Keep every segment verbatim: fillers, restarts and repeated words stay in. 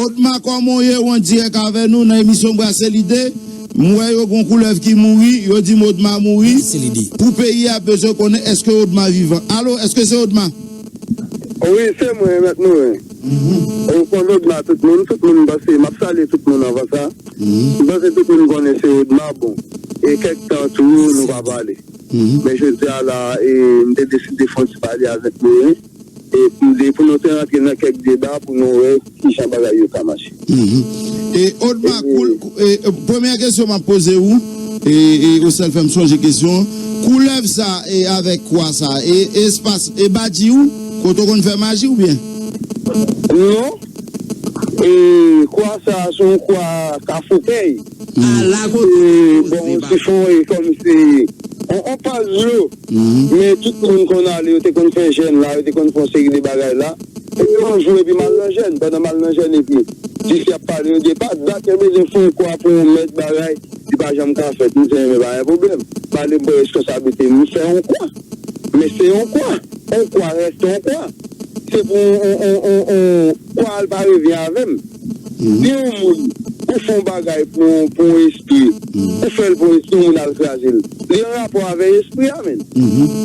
Odma, kòman w ye? Ou an dirèk avè nou nan emisyon Brase Lide. M wè yo gon koulèv ki mouri, yo di m Odma mouri. Brase Lide. Pou peyi a bezwen konnen èske Odma vivan. Alo, èske se Odma? Wi, se mwen, Mèt Morin. Ou konn Odma, tout moun, tout moun panse, m ap salye tout moun anvan sa. M panse tout moun konnen se Odma, bon. E kèk tan tou, nou pa pale. Men jodi a la, e, m te deside fè yon ti pale avèk Morin. E pou de, pou nou te rantre nan kèk deba, pou nou wè kijan bagay yo ka mache. E Odma, e, koul-, e, e, premyè kesyon m ap poze ou, e, e, ou sèl fè m sonje kesyon an. Koulèv sa, e, avèk kwa sa, e, espas, e badji ou, kote w konn fè maji oubyen? Non. E kwa sa, se yon kwa Kafoupèy. Ala kote. E, bon, se fon, e kòm se, on, on paz yo. Men tout moun konn ale, yo te konn fè jèn la, yo te konn fè yon seri de bagay la. Epi yon jou, epi m al nan jèn, pandan m al nan jèn, epi, jis y ap pale, yo di, pa dat, yo bezwen fè yon kwa pou yon mèt bagay, li pa janm ka fèt. M di, men pa gen pwoblèm. M ale, m pran responsablite m, m fè yon kwa. Men se yon kwa. Yon kwa rete yon kwa. Se pou yon, yon, yon, yon, yon kwa al pa revyen avè m. Si yon moun, ou fè yon bagay pou, pou yon espri, ou fè l pou yon espri, yon moun al kraze l. Li an rapò avè espri a, menn.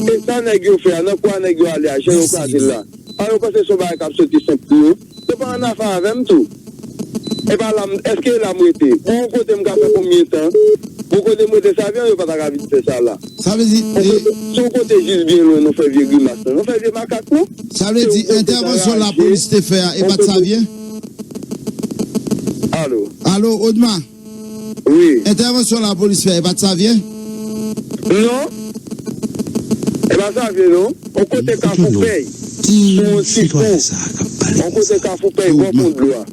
E sa nèg yo fè a, nan kwa nèg yo ale a, jan yo kraze l la. A, yo panse se yon bagay k ap soti senp pou yo. Yo pa annafè avè m tou. E pa la m, èske la m rete? Bon, kote m ka fè konbyen tan? Bon, kote m rete, sa vyan yo pa ta ka vin fè sa la. Sa vle di, e, se yon kote jis byen lwen, nou fè vye grimas lan. Nou fè vye makak, non. Sa vle di, entèvansyon lapolis te fè a, e pa t Savyen? Alo. Alo, Odma? Wi. Entèvansyon lapolis fè a, e pa t Savyen? Non. E pa Savyen, non. On kote Kafou Pèy. Sou yon ti fon. On kote Kafou Pèy, bò pon dlo a.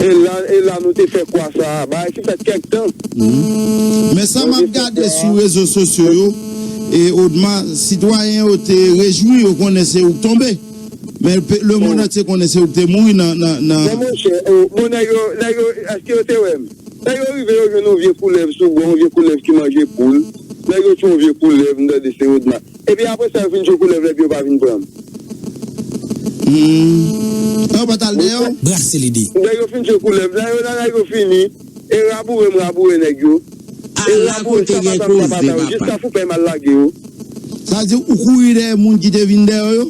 E la, e la nou te fè kwa sa a. Bagay ki fèt kèk tan. Men sa m ap gade sou rezo sosyo yo, e Odma, sitwayen yo te rejwi, yo konnen se ou k tonbe. Men pe-, lemonn antye konnen se ou k te mouri nan, nan, nan. Non, monchè, o, bon, nèg yo, nèg yo, èske yo te wè m? Nèg yo rive, yo jwenn yon vye koulèv sou bò, yon vye koulèv ki manje poul. Nèg yo tchwe yon vye koulèv, m tande se Odma. Epi apre sa, yo fin tchwe koulèv la, epi yo pa vin pran m. Yo pa t al dèyè w? Brase Lide. Nèg yo fin tchwe koulèv la, yo la, nèg yo fini. E raboure m, raboure nèg yo. E raboure, sa pa sa, sa pa sa, yo jis Kafou Pèy m al lage yo. Sa vle di ou kouri dèyè moun ki te vin dèyè w yo?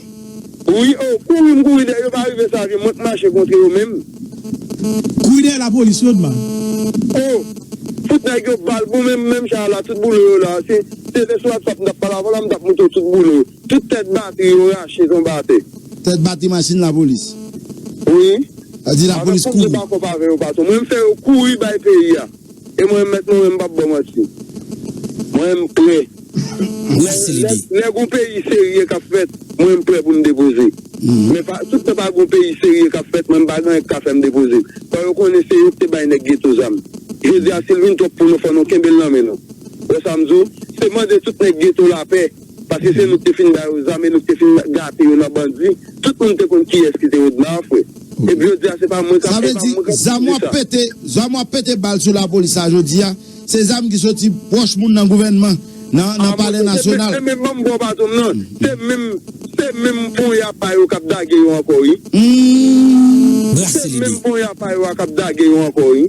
Wi, o, kouri m kouri dèyè yo, pa rive Savyen, mwen k mache kontre yo menm. Kouri dèyè lapolis, Odma. O, fout nèg yo bal, bon, menm, menm cha la, tout boule yo la. Se, se te sou WhatsApp m t ap pale avè w la, m t ap montre w tout boule yo. Tout tèt batri yo rache tonbe atè. Tèt batri machin lapolis. Wi. Sa di lapolis kouri. Avèk konbyen bakòp avè yo, patwon. Mwen, m fè yo kouri bay peyi a. E mwen, Mèt Morin, m p ap ba w manti. Mwen, m prè. Lè, lè gon peyi serye k ap fèt, mwen, m prè pou m depoze. Men pa, tout tan pa gon peyi serye k ap fèt, mwen, m pa gen anyen k ka fè m depoze. Fò yo konnen se yo ki te bay nèg geto zam. Jodi a, si l vin twòp pou nou, fò nou kenbe l nan men nou. Wè sa m di w? Se mande tout nèg geto lapè. Paske se nou ki te fin ba yo zam e nou ki te fin gate yo nan bandi. Tout moun te konn kiyès ki te Odma, frè. Epi jodi a, se pa mwen k ap, se pa mwen k ap di sa. Sa vle di, zam w ap pete, zam w ap pete bal sou lapolis la jodi a, se zam ki soti pwòch moun nan gouvènman, nan, nan Palè Nasyonal. Se menm, se menm, ban m ba w patwon m nan. Se menm, se menm ponya pa yo k ap dage yo ankò, wi. Se menm ponya pa yo a k ap dage yo ankò, wi.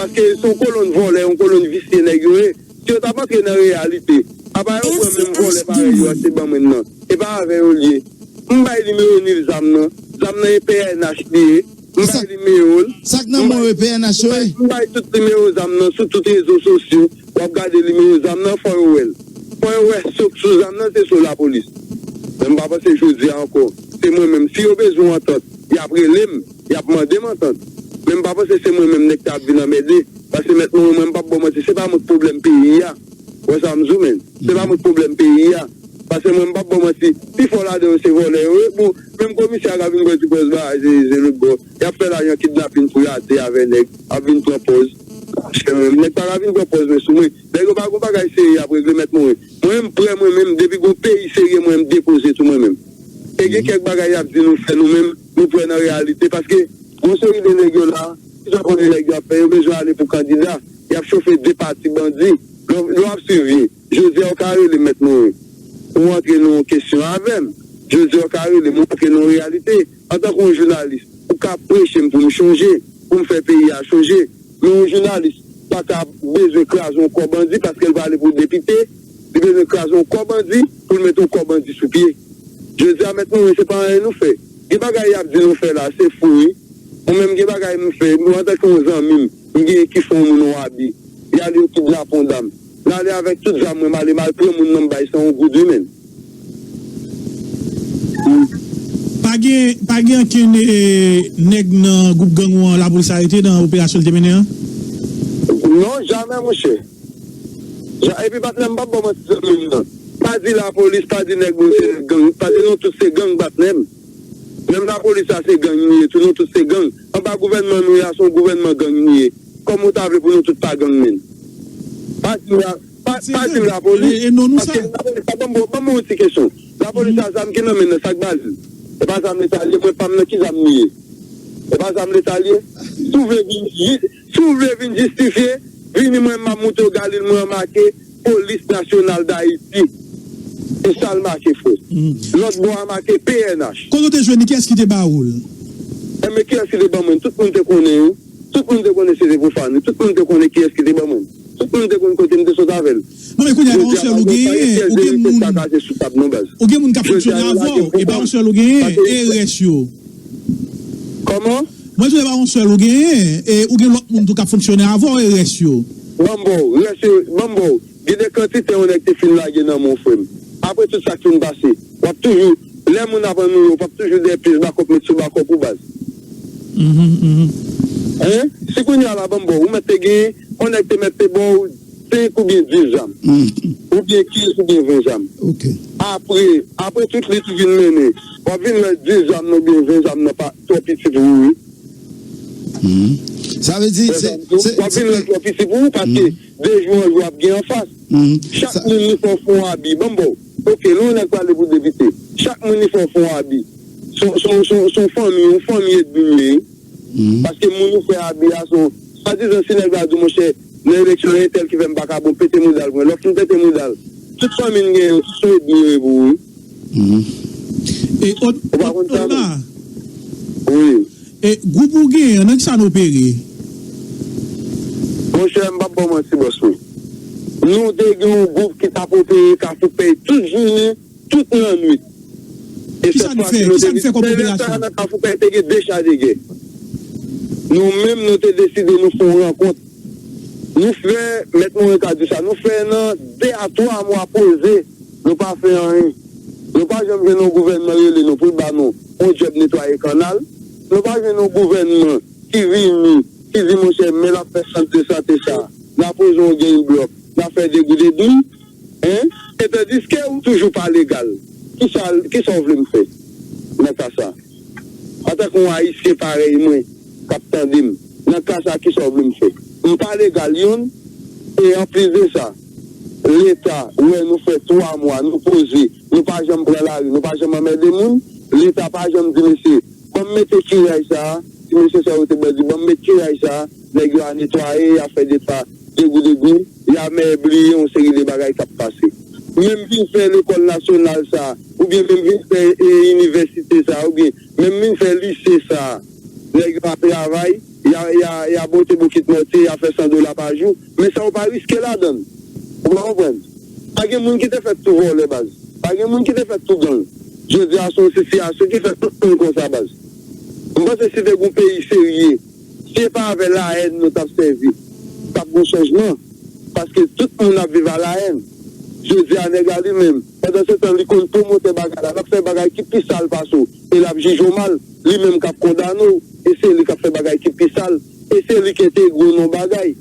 Paske se yon kolonn vòlè, yon kolonn visye nèg yo ye. Si yo t ap antre nan reyalite, apa yo pran menm vòlè parèy yo a, se ban mwen nan. E pa avè yo l ye. M bay nimewo nil zam nan. Zam nan e P N H li ye. M bay nimewo l. Sa k nan men w e P N H yo ye? M bay tout nimewo zam nan sou tout rezo sosyo. W ap gade nimewo zam nan, fò yo wè l. Fò yo wè so k sou zam nan, se so lapolis. Men m pa panse jodi a ankò, se mwen menm. Si yo bezwen yon antant, y ap rele m, y ap mande m antant. Men m pa panse se mwen menm nèg k ap vin anmède. Paske Mèt Morin, mwen, m p ap ba w manti, se pa mwen k pwoblèm peyi a. Wè sa m di w, menn. Se pa mwen k pwoblèm peyi a. Paske mwen, m p ap ba w manti, pifò ladan yo se vòlè yo ye. Bon, menm komisè a k ap vin pran ti pòz la, se, se lòt bò. Y ap fè lajan kidnapin pou y ate avè nèg, ap vin pran pòz. Nèg pa ka vin pran pòz mwen sou mwen. Nèg yo pa gon bagay serye y ap regle, Mèt Morin. Mwen, m prè mwen menm, depi gon peyi serye, mwen, m depoze tou mwen menm. E gen kèk bagay y ap di nou fè nou menm, nou prè nan reyalite, paske gon seri de nèg yo la, ki sa konnen nèg yo ap fè, yo bezwen ale pou kandida, y ap chofe de pati bandi. Lè w, lè w ap swiv li, jodi a w ka rele m Mèt Morin, ou antre nan yon kesyon avè m. Jodi a w ka rele m, ou antre nan yon reyalite. Antanke yon jounalis, ou ka preche m pou m chonje, pou m fè peyi a chonje. Men yon jounalis pa ka bezwen kraze yon kò bandi paske l prale pou depite, li bezwen kraze yon kò bandi pou l mete yon kò bandi sou pye. Jodi a, Mèt Morin, se pa anyen nou fè. Gen bagay y ap di nou fè la, se fou, wi. Mwen menm, gen bagay m fè, mwen antanke yon zanmi m, m genyen ki fè yon moun yon abi. Y ale, yo kidnape yon dam. M ale avèk tout zam mwen, m ale, m al pran moun nan, m bay san yon goud, wi, menn. Pa gen, pa gen ankenn eh, nèg nan gwoup gang ou an lapolis arete nan operasyon l te mennen an? Non, jamè, monchè. Ja, epi patnè m p ap ba w manti, zanmi m nan. Pa di lapolis, pa di nèg nou se gang, paske nou tout se gang, patnè m. Menm lapolis la se gang nou ye tou, nou tout se gang. Anba gouvènman nou ye a, se yon gouvènman gang nou ye. Kòman w ta vle pou nou tout pa gang, menn? Pa di m la, pa, pa di m lapolis. Paske lapolis la, ban m, ban m yon ti kesyon. Lapolis la, zam ki nan men l nan, sa k ba l li? E pa zam Leta l ye, mwen pa m nan ki zam li ye? E pa zam Leta l ye? Si w vle vin, si w vle vin jistifye, vini mwen m ap montre w Galil mwen anmake Polis Nasyonal Dayiti. E sa l make, frè. Lòt bò a make P N H. Kote w te jwenn li? Kiyès ki te ba ou l? Enben, kiyès ki te ban mwen? Tout moun te konnen, wi. Tout moun te konnen se te Profane. Tout moun te konnen kiyès ki te ban mwen. Tout moun te konn kote m te sot avè l. Non, men kounye a, e pa yon sèl ou genyen. Ou gen moun, ou gen moun k ap fonksyone avè w. E pa yon sèl ou genyen. E rès yo? Kòman? Mwen di w e pa yon sèl ou genyen. E ou gen lòt moun tou k ap fonksyone avè w e rès yo? Ban m ba w, rès yo, ban m ba w. Gen de kantite yon nèg te fin lage nan men w, frè m. Apre tout sa k fin pase, w ap toujou, lè moun ap annuye w, w ap toujou dèyè pyès bakòp, met sou bakòp ou, baz. Hein? Si kounye a la, ban m ba w, ou mèt te gen, yon nèg te mèt te ba w senk oubyen dis zam. Oubyen kenz oubyen ven zam. Apre, apre tout li tou vin mennen. W ap vin wè dis zam nan oubyen ven zam nan pa twò piti pou ou, wi. Sa vle di, se. W ap vin wè l twò piti pou ou, paske de jou an jou ap gen anfas. Chak moun li fè w fè yon abi. Ban m ba w. Ok, lè yon nèg prale pou depite, chak moun li fè w fè yon abi. Se yon, se yon, se yon, se yon fanmi, yon fanmi edmi nou ye. Paske moun ou fè abi a, se yon, swadizan si nèg la di w, monchè, nan eleksyon, entèl ki fè m pa ka bon, pete mouda l pou mwen. Lè w fin pete mouda l, tout fanmi n gen yo, tout se edmi yo ye pou ou, wi. E Od-, Ou pa konn sa, non? Odma, Wi. E gwoup ou genyen an, nan kisa n opere? Monchè, m p ap ba w manti, bòs mwen. Nou te gen yon gwoup ki t ap opere Kafou Pèy tout jounen, tout lannwit. E sèt fwa si nou te vin. Kisa n fè kòm operasyon? Nan Kafou Pèy te gen de cha de gè. Nou menm, nou te deside nou fè yon rankont. Nou fè, Mèt Moren ka di sa, nou fè nan de a twa mwa poze, nou pa fè anyen. Nou pa janm jwenn yon gouvènman rele nou pou l ba nou yon djòb netwaye kannal. Nou pa jwenn yon gouvènman ki vini, ki di, monchè, men l ap fè sant de sante sa, n a poze yon gain block, n a fè degou degou, hein? E tandiske ou toujou pa legal. Kisa, kisa w vle m fè nan ka sa? Antanke yon Ayisyen parèy mwen k ap tande m, nan ka sa, kisa w vle m fè? M pa legal, youn, e anplis de sa, Leta wè nou fè twa mwa, nou poze, nou pa janm pran lari, nou pa janm anmède moun, Leta pa janm di, mesye, ban m mete kiray sa a, ti mesye sa yo te bandi, ban m met kiray sa a, nèg yo a netwaye, y a fè de pa, degou degou, y a mèbliye yon seri de bagay k ap pase. Menm vin fè lekòl nasyonal sa a, oubyen menm vin fè e, inivèsite sa a, oubyen menm vin fè lise sa a, nèg yo ap travay, y a, y a, y a bote bokit mòtye, y a fè san dola pa jou, men sa yo pa riske ladan l. Ou pa konprann? Pa gen moun ki te fèt tou vòlè, baz. Pa gen moun ki te fèt tou gang. Jodi a, se yon sitiyasyon ki fè tout moun konsa, baz. M panse si te gen yon peyi serye, si se pa avè lahèn nou t ap sèvi, t ap gen chanjman. Paske tout moun ap viv a lahèn. Jodi a, nèg la li menm, pandansetan, li konn pwomotè bagay la, l ap fè bagay ki pi sal pase w, e l ap jije w mal, li menm k ap kondane w, e se li k ap fè bagay ki pi sal, e se li k entegre w nan yon bagay.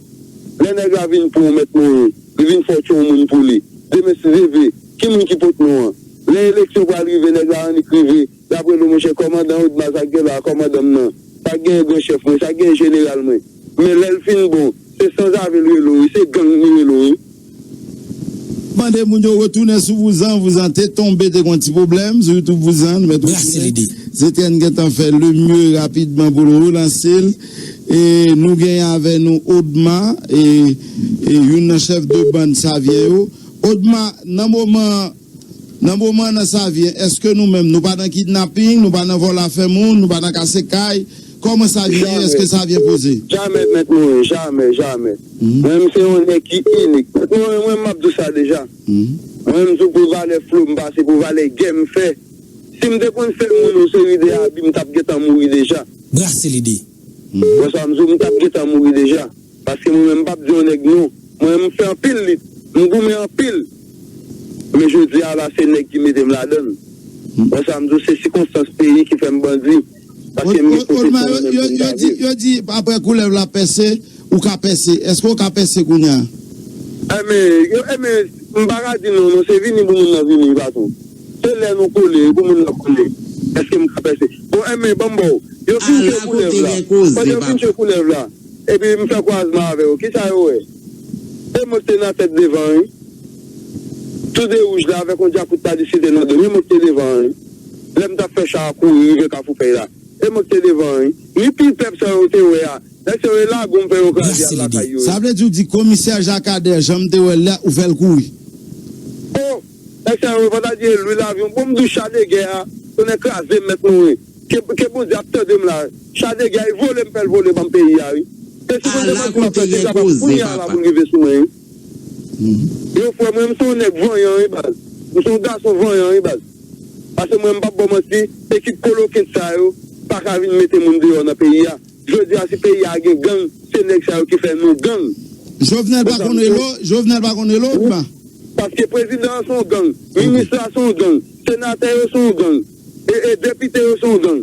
Lè nèg la vin pran w, Mèt Moren, li vin fè w tchon moun pou li. Demen si Dye vle, ki moun ki pot non an? Lè eleksyon pral rive, nèg la annik rive, l ap rele w, monchè, kòmandan Odma, sa k gen la, kòmandan m nan, sa k genyen, gran chèf mwen, sa k genyen, jeneral mwen. Men lè l fin bon, se sanzave l rele w, wi, se gang li rele w, wi. Mande moun yo retounen sou vouzan, vouzan te tonbe, te gen yon ti pwoblèm sou YouTube, vouzan, nou mèt retounen. Zétèn gentan fè le mieux rapidman pou l relanse l. E nou genyen avè nou Odma, e, e youn nan chèf de bann Savyen yo. Odma, nan moman Nan moman nan Savyen, èske nou menm, nou pa nan kidnaping, nou pa nan vòlè afè moun, nou pa nan kase kay? Kòman Savyen ye? Èske Savyen poze? Jamè, Mèt Moyiz, jamè, jamè. Mwen menm se yon nèg ki inik. Mwen menm, mwen m ap di w sa deja. Mwen menm, sou pou valè flo m pase, pou valè gè m fè. Si m te konn fè moun yon seri de abi, m t ap gentan mouri deja. Brase lide. Wè sa m di w, m t ap gentan mouri deja. Paske mwen menm, m p ap di yon nèg non. Mwen menm, m fè anpil lit. M goumen anpil. Men jodi a la, se nèg ki mete m ladan l. Wè sa m di w, se sikonstans peyi ki fè m bandi. Paske m gen pwofesyon mwen menm pou m ka viv. Yo di, yo di, apre koulèv la pèse, ou ka pèse. Èske w ka pèse kounye a? Enben, yo, enben, m pa ka di non, non, se vini pou moun nan vini, patwon. Se lè nou kole, pou moun nan kole. Èske m ka pèse? Bon, enben, ban m ba w. Yo fin jwe koulèv la. Pandan yo fin jwe koulèv la, epi m fè kwazman avè yo. Kisa yo wè? E mwen ki te nan tèt devan, wi. Tou de wouj la, avèk yon dyakout pa disite nan do m. E mwen ki te devan, wi. Lè m t ap fè cha a kouri, rive Kafou Fèy la. E mwen ki te devan, wi. Ni pil pèp sa yo te wè a. Nèg sa yo, e lagon m fè yo kraze al lakay yo, wi. Sa vle di w di komisè Jakadè, jan m te wè l la, ou fè l kouri? O! Nèg sa yo, fò ta di e lwi lavyon. Bon, m di w cha de gè a, tonnè kraze m, Mèt Morin. Ke, ke Bondye ap tande m la. Cha de gè a, e vole m fè l vole ban m peyi a, wi. Se sou mwen te mande m ap fè deja, pa kounye a la pou l rive sou mwen, wi. Yo, frè mwen, m se yon nèg vanyan, wi, baz. M se yon gason vanyan, wi, baz. Paske mwen, m p ap ba w manti, ekip kolokent sa yo pa ka vin mete moun deyò nan peyi a. Jodi a, si peyi a gen gang, se nèg sa yo ki fè nou gang. Jovenel pa konn rele w? Jovenel pa konn rele w, pa? Paske prezidan an se yon gang, minis la se yon gang, senatè yo se yon gang, e, e depite yo se yon gang.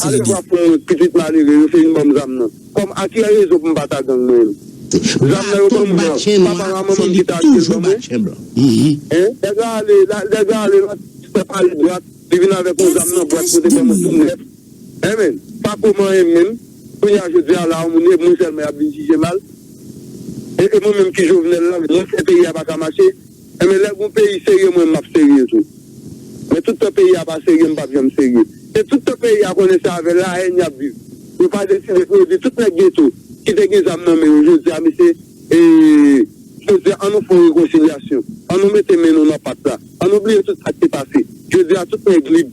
Ale w ap fè yon pitit malere, yo fin ban m zam nan. Kòm a ki rezon pou m pa ta gang mwen menm? Zam nan yo ban m nan, papa manman m ki ta achte l ban mwen. Hein? Nèg la ale, la- nèg la ale nan pale dwat, li vin avèk yon zam nan bwat kote ban mwen tou nèf. Enben, pa kòman enben, kounye a jodi a la, yon moun e mwen sèlman y ap vin jije mal. E, e mwen menm ki Jovenel la, mwen fè peyi a pa ka mache. Enben, lè gon peyi serye, mwen m ap serye tou. Men tout tan peyi a pa serye, m p ap janm serye. E tout tan peyi a konnen se avè lahèn y ap viv. Yo pa deside pou yo di tout nèg geto ki te gen zam nan men yo, jodi a, mesye, e, jodi a, an nou fè yon rekonsilyasyon. An nou mete men nou nan pat la. An nou bliye tout sa k te pase. Jodi a, tout nèg lib.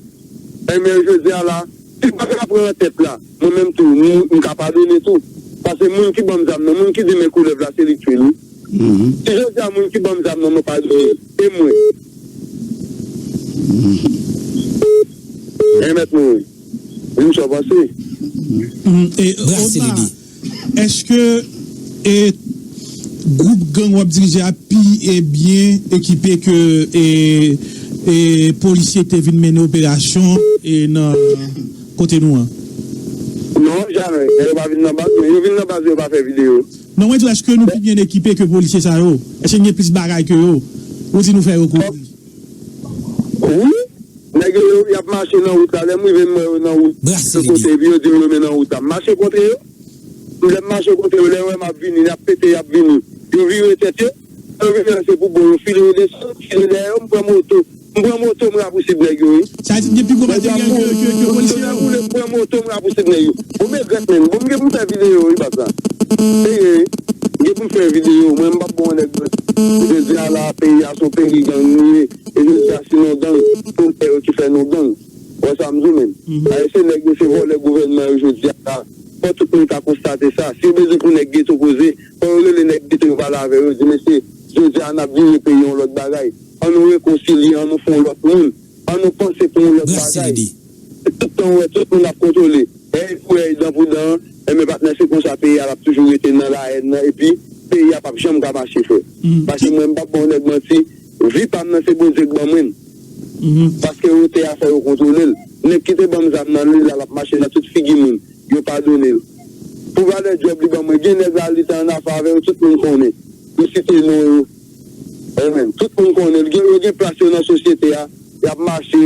Enben, jodi a la, si m pa ka pran tèt la, mwen menm tou, m, m ka padone tou. Paske moun ki ban m zam nan, moun ki di men koulèv la, se li k tchwe l, wi. Si jodi a moun ki ban m zam nan, mwen padone l, e mwen. Enben, Mèt Morin, di m sa w panse. Brase lide. Èske, e, gwoup gang w ap dirije a pi, e, byen ekipe ke, e, e, polisye ki te vin mennen operasyon, e, nan kote nou an? Non, jamè. Yo pa vin nan baz mwen. Yo vin nan baz, yo pa fè videyo. Non, mwen di w, èske nou pi byen ekipe ke polisye sa yo? Èske n gen plis bagay ke yo? Ou di nou fè yo kouri? Wi. Nèg yo, y ap mache nan wout la. Lè m rive, m wè yo nan wout. Yon kote, epi yo di m yo men nan wout la. M mache kontre yo. Lè m mache kontre yo, lè yo wè m ap vini, y ap pete, y ap vini. Yo vire tèt yo. Lè yo vini, se pou bon, yo file yo desann, m file dèyè yo, m pran moto. M pran moto, m rapousib nèg yo, wi. Sa di gen pi gwo materyèl ke, ke, ke polisye yo. M pran moto, m rapousib nèg yo. Bon, m regrèt menm. Bon, m gen pou m fè videyo, wi, baz la. Serye, wi. M gen pou m fè videyo. Mwen, m p ap bon nèg. Jodi a la, peyi a se yon peyi gang li ye. E jodi a, si nou gang, se yon pè yo ki fè nou gang. Wè sa m di w menm. Ayisyen nèg yo se vòlè gouvènman yo jodi a la. Fò tout moun ka konstate sa. Si yo bezwen pou nèg geto koze, fò yo rele nèg geto yo pale avè yo, di, mesye, jodi a n ap vire peyi yon lòt bagay. An nou rekonsilye, an nou fè yon lòt moun. An nou panse pou yon lòt bagay. Tout tan w wè tout moun ap kontwole. Èy pou èy, dan pou dan, enben patnè se konsa peyi a l ap toujou rete nan lahèn nan, epi peyi a p ap janm ka mache frè. Paske mwen m p ap ba yon nèg manti, vi pa m nan se Bondye k ban mwen l. Paske otè a fò yo kontwole l. Nèg ki te ban m zam nan li la l ap mache nan tout figi moun, yo padone l. Pou valè djòb li ban mwen, gen nèg la li te annafè avè yo, tout moun konnen. M site non yo. Enben, tout moun konnen l. Gen, yo gen plas yo nan sosyete a, y ap mache,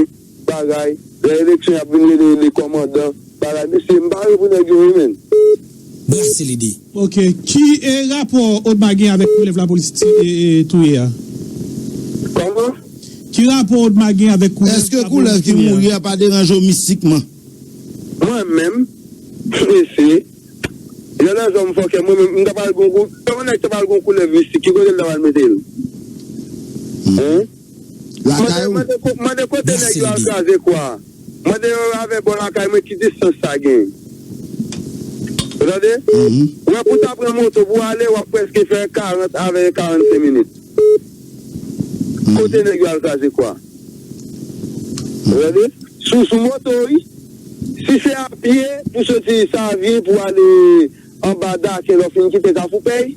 bagay. Lè eleksyon y ap vin rele, rele kòmandan, bagay. Mesye, m pare pou nèg yo wi menm. Brase lide. Ok. Ki e, rapò Odma gen avèk koulèv lapolis ti- e, e, touye a? Kòman? Ki rapò Odma gen avèk koulèv lapolis touye a? Èske koulèv ki mouri a pa deranje w mistikman? Mwen menm, mesye, jan lèzòm fòkè, mwen menm, m ta pral gon kou- kòman nèg ta pral gon koulèv mistik, ki kote l ta pral mete l? Hein? Lakay ou. Mande kote nèg yo al kraze kwa. Mande yo avè bò lakay mwen ki distans sa gen. Ou tande? Ou wè pou ta pran moto pou ale, w ap prèske fè karant avè karannsenk minit. Kote nèg yo al kraze kwa? Ou tande? Sou, sou moto, wi. Si se a pye, pou soti Savyen pou ale anba Dakè, lè w fin kite Kafou Pèy,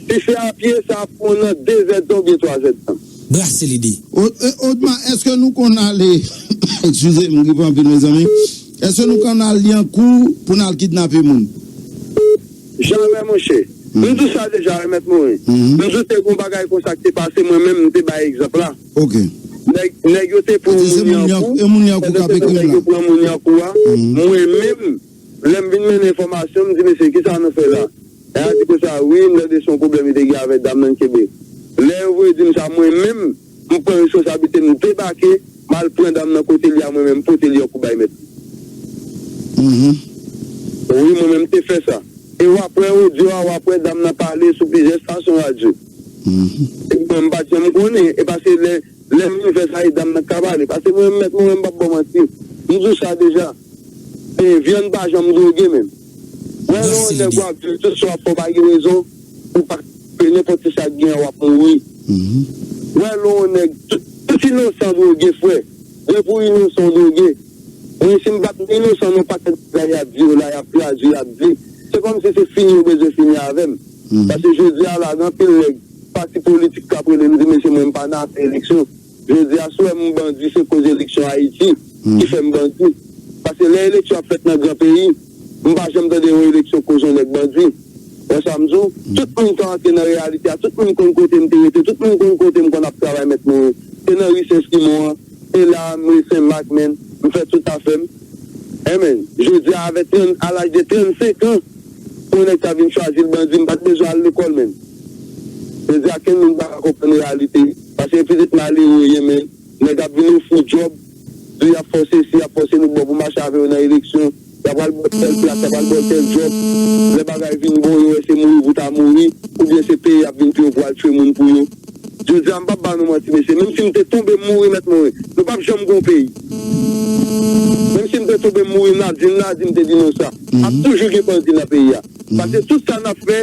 si se a pye, sa ap pran nan de zèdtan oubyen twa zèdtan. Brase lide. O- e- Odma, èske nou konn ale, eskize m, m gripe anpil, mezanmi. Èske nou konn al Lyankou pou n al kidnape moun? Jamè, monchè. M di w sa deja, wi, Mèt Morin. M di w te gen yon bagay konsa ki te pase, mwen menm, m te bay egzanp la. Ok. Nèg, nèg yo te pran moun Lyankou, pandan se tan nèg yo pran moun Lyankou a, mwen menm, lè m vin mennen enfòmasyon, m di, "Mesye, kisa nou fè la?" Nèg la di konsa, "Wi, m tande se yon pwoblèm li te gen avèk dam nan, kenbe." Lè yo voye di m sa, mwen menm, m pran responsablite, m debake, m al pran dam nan kote li a, mwen menm, m pote l Lyankou bay mèt li. Wi, mwen menm, m te fè sa. E w ap wè odyo a, w ap wè dam nan pale sou plizyè estasyon radyo. E mwen, m pa t janm konnen. E paske lè, lè m vin fè sa, e dam nan k ka pale. Paske mwen, Mèt Morin, m p ap ba w manti. M di w sa deja. E vyann pa janm dwoge, menm. Wè lè yon nèg w ap di l tout sa w ap fè w pa gen rezon, ou pa fè nenpòt ki sa k gen an, w ap mouri. Wè lè yon nèg, tout, tout inosan dwoge, frè. Depi w inosan w dwoge. Mwen, si m pa t inosan, nan pakèt bagay y ap di yo la, y ap tradui, y ap di. Se kòmsi se fini yo bezwen fini avè m. Paske jodi a la, gen anpil nèg, pati politik k ap rele m, di, "Mesye, mwen, m pa nan afè eleksyon." Jodi a, si w wè m bandi, se koz eleksyon Ayiti ki fè m bandi. Paske lè eleksyon ap fèt nan gran peyi, m pa janm tande yon eleksyon koz yon nèg bandi. Wè sa m di w? Tout moun ka antre nan reyalite a, tout moun konn kote m te rete, tout moun konn kote m konn ap travay, Mèt Morin. Se nan ri Sen Simon an, e la a, m ri Sen Mak, menm, m fè tout afè m. Enben, jodi a, avè trant, a laj de trannsenk an, pou yon nèg ta vin chwazi l bandi, m pa t bezwen al lekòl, menm. Jodi a, kenn moun pa ka konprann reyalite. Paske pitit malere yo ye, men nèg ap vin ofri w djòb, di y ap fè w sesi, y ap fè w seli, bon, pou mache avè yo nan eleksyon, y ap al ba w tèl plas, y ap al ba w tèl djòb. Lè bagay vin bon, yo wè se mouri pou w ta mouri, oubyen se peye y ap vin peye w pou w al tchwe moun pou yo. Jodi a, m p ap ba nou manti, mesye. Menm si m te tonbe, m mouri, Mèt Morin, nou p ap janm gen yon peyi. Menm si m te tonbe, m mouri, n a di, n a di m te di nou sa. Ap toujou gen bandi nan peyi a. Paske tout sa n ap fè,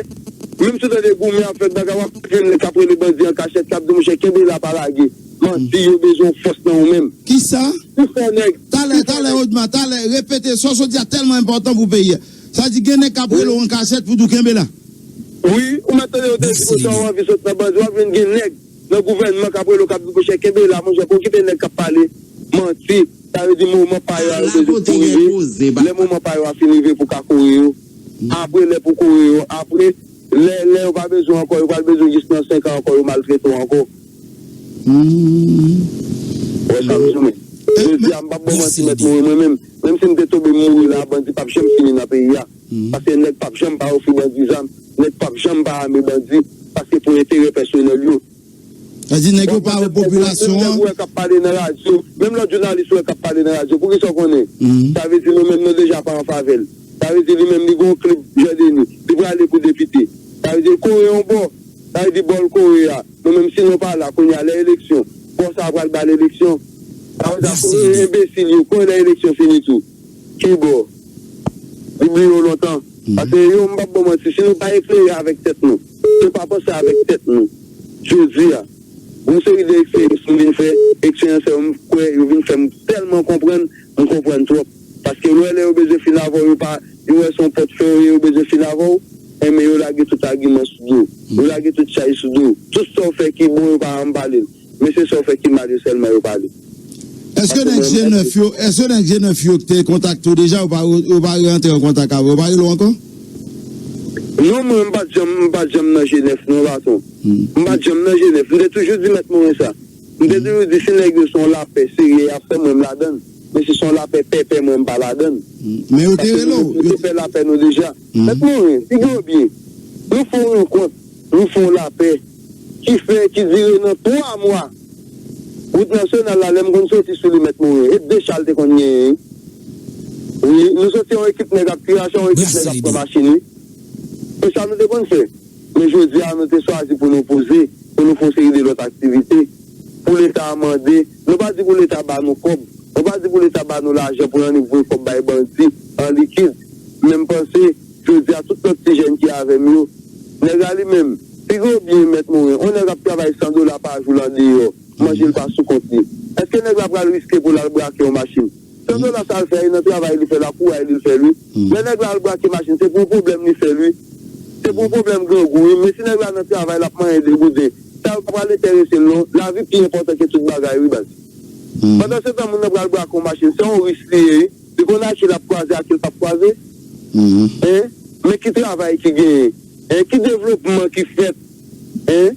menm si w tande goumen ap fèt, bagay, w ap jwenn nèg k ap rele bandi an kachèt, k ap di, "Monchè, kenbe la, pa lage." Manti, yo bezwen yon fòs nan ou menm. Kisa? Ou fè nèg. Talè, talè, Odma, talè, repete, sa w sot di a tèlman enpòtan pou peyi a. Sa di gen nèg k ap rele w an kachèt pou di w kenbe la. Wi, ou mèt tande yo te di konsa, w anvi sot nan bandi, w ap jwenn gen nèg nan gouvènman k ap rele w, k ap di, "Monchè, kenbe la, monchè, pa okipe nèg k ap pale manti." Sa vle di moman pa yo a yo bezwen pou rive. Lè moman pa yo a fin rive pou ka kore yo. Apre lè pou kore yo, apre lè, lè yo pa bezwen ankò, yo pral bezwen jis nan senk an ankò, yo maltrete w ankò. Wè sa m di w, men. Jodi a, m p ap ba w manti, Mèt Morin, mwen menm, menm si m te tonbe m mouri la, bandi p ap janm fini nan peyi a. Paske nèg p ap janm pa ofri bandi zam, nèg p ap janm pa ame bandi, paske pou enterè pèsonèl yo. Sa di nèg yo pa wè popilasyon an. Menm nèg ou wè k ap pale nan radyo, menm lòt jounalis ou wè k ap pale nan radyo, poukisa w konnen? Sa vle di nou menm nou deja pa an favè l. Sa vle di li menm li gen yon klib Jan Deni, li prale pou depite. Sa vle di l kore yon bò, sa vle di bò l kore a. Nou menm si nou pa la kounye a lè eleksyon, bò sa a pral ba l eleksyon. Sa vle di ap kore enbesil yo, kore lè eleksyon fini tou. Ki bò? Li bliye w lontan. Paske yo, m p ap ba w manti, si nou pa eklere avèk tèt nou, nou pa panse avèk tèt nou, jodi a, yon seri de eksperyans m vin fè, eksperyans sa yo, m kwè yo vin fè m tèlman konprann, m konprann twòp. Paske lè, lè yo bezwen fin avè w, yo pa, yo wè se yon pòt fè yo ye, yo bezwen fin avè w, enben yo lage tout agiman sou do w. Yo lage tout chaj sou do w. Tout sa w fè ki bon, yo pa janm pale l. Men se sa w fè ki mal yo sèlman yo pale. Èske nèg G nèf yo, èske nèg G nèf yo te kontakte w deja, yo pa, yo pa rantre an kontak avè w, yo pa rele w ankò? Non, mwen, m pa t janm, m pa t janm nan G nèf, non, patwon. M pa t janm nan G nèf. M te toujou di Mèt Morin sa. M te toujou di, si nèg yo se yon lapè serye y ap fè, mwen, m ladann. Men si se yon lapè pèpè, mwen, m pa ladann. Men yo te rele w. Paske nou te fè lapè nou deja. Mèt Morin, figi w byen. Nou fè yon rankont, nou fè yon lapè ki fè, ki dire nan twa mwa. Wout nasyonal la, lè m konn soti sou li, Mèt Morin, e de cha l te konn genyen. Wi, nou soti yon ekip nèg ap tire, yon ekip nèg ap pran machin, wi. Se sa nou te konn fè. Men jodi a, nou te chwazi pou nou poze, pou nou fè yon seri de lòt aktivite. pou Leta a mande. Nou pa di pou Leta ba nou kòb. Nou pa di pou Leta ba nou lajan pou n annik voye kòb bay bandi an likid. Men m panse, jodi a, tout lòt ti jèn ki avè m yo, nèg la li menm, pi gwo byen Mèt Moren, yon nèg ap travay san dola pa jou l andeyò, manje l pa sou kont li. Èske nèg la pral riske pou l al brake yon machin? San dola sa l fè, e nan travay li fè l, ak kouray li l fè l, wi. Lè nèg la al brake machin, se pou yon pwoblèm li fè l, wi. Se pou yon pwoblèm grangou, wi. Men si nèg la nan travay, l ap manyen de gouden, sa yo pa pral enterese l, non. Lavi pi enpòtan ke tout bagay, wi, baz. Pandansetan, moun nan pral brake yon machin, se yon risk li ye, wi. Li konn a ki l ap kwaze, a ki l p ap kwaze. Hein? Men ki travay ki genyen? Hein? Ki devlopman ki fèt? Hein?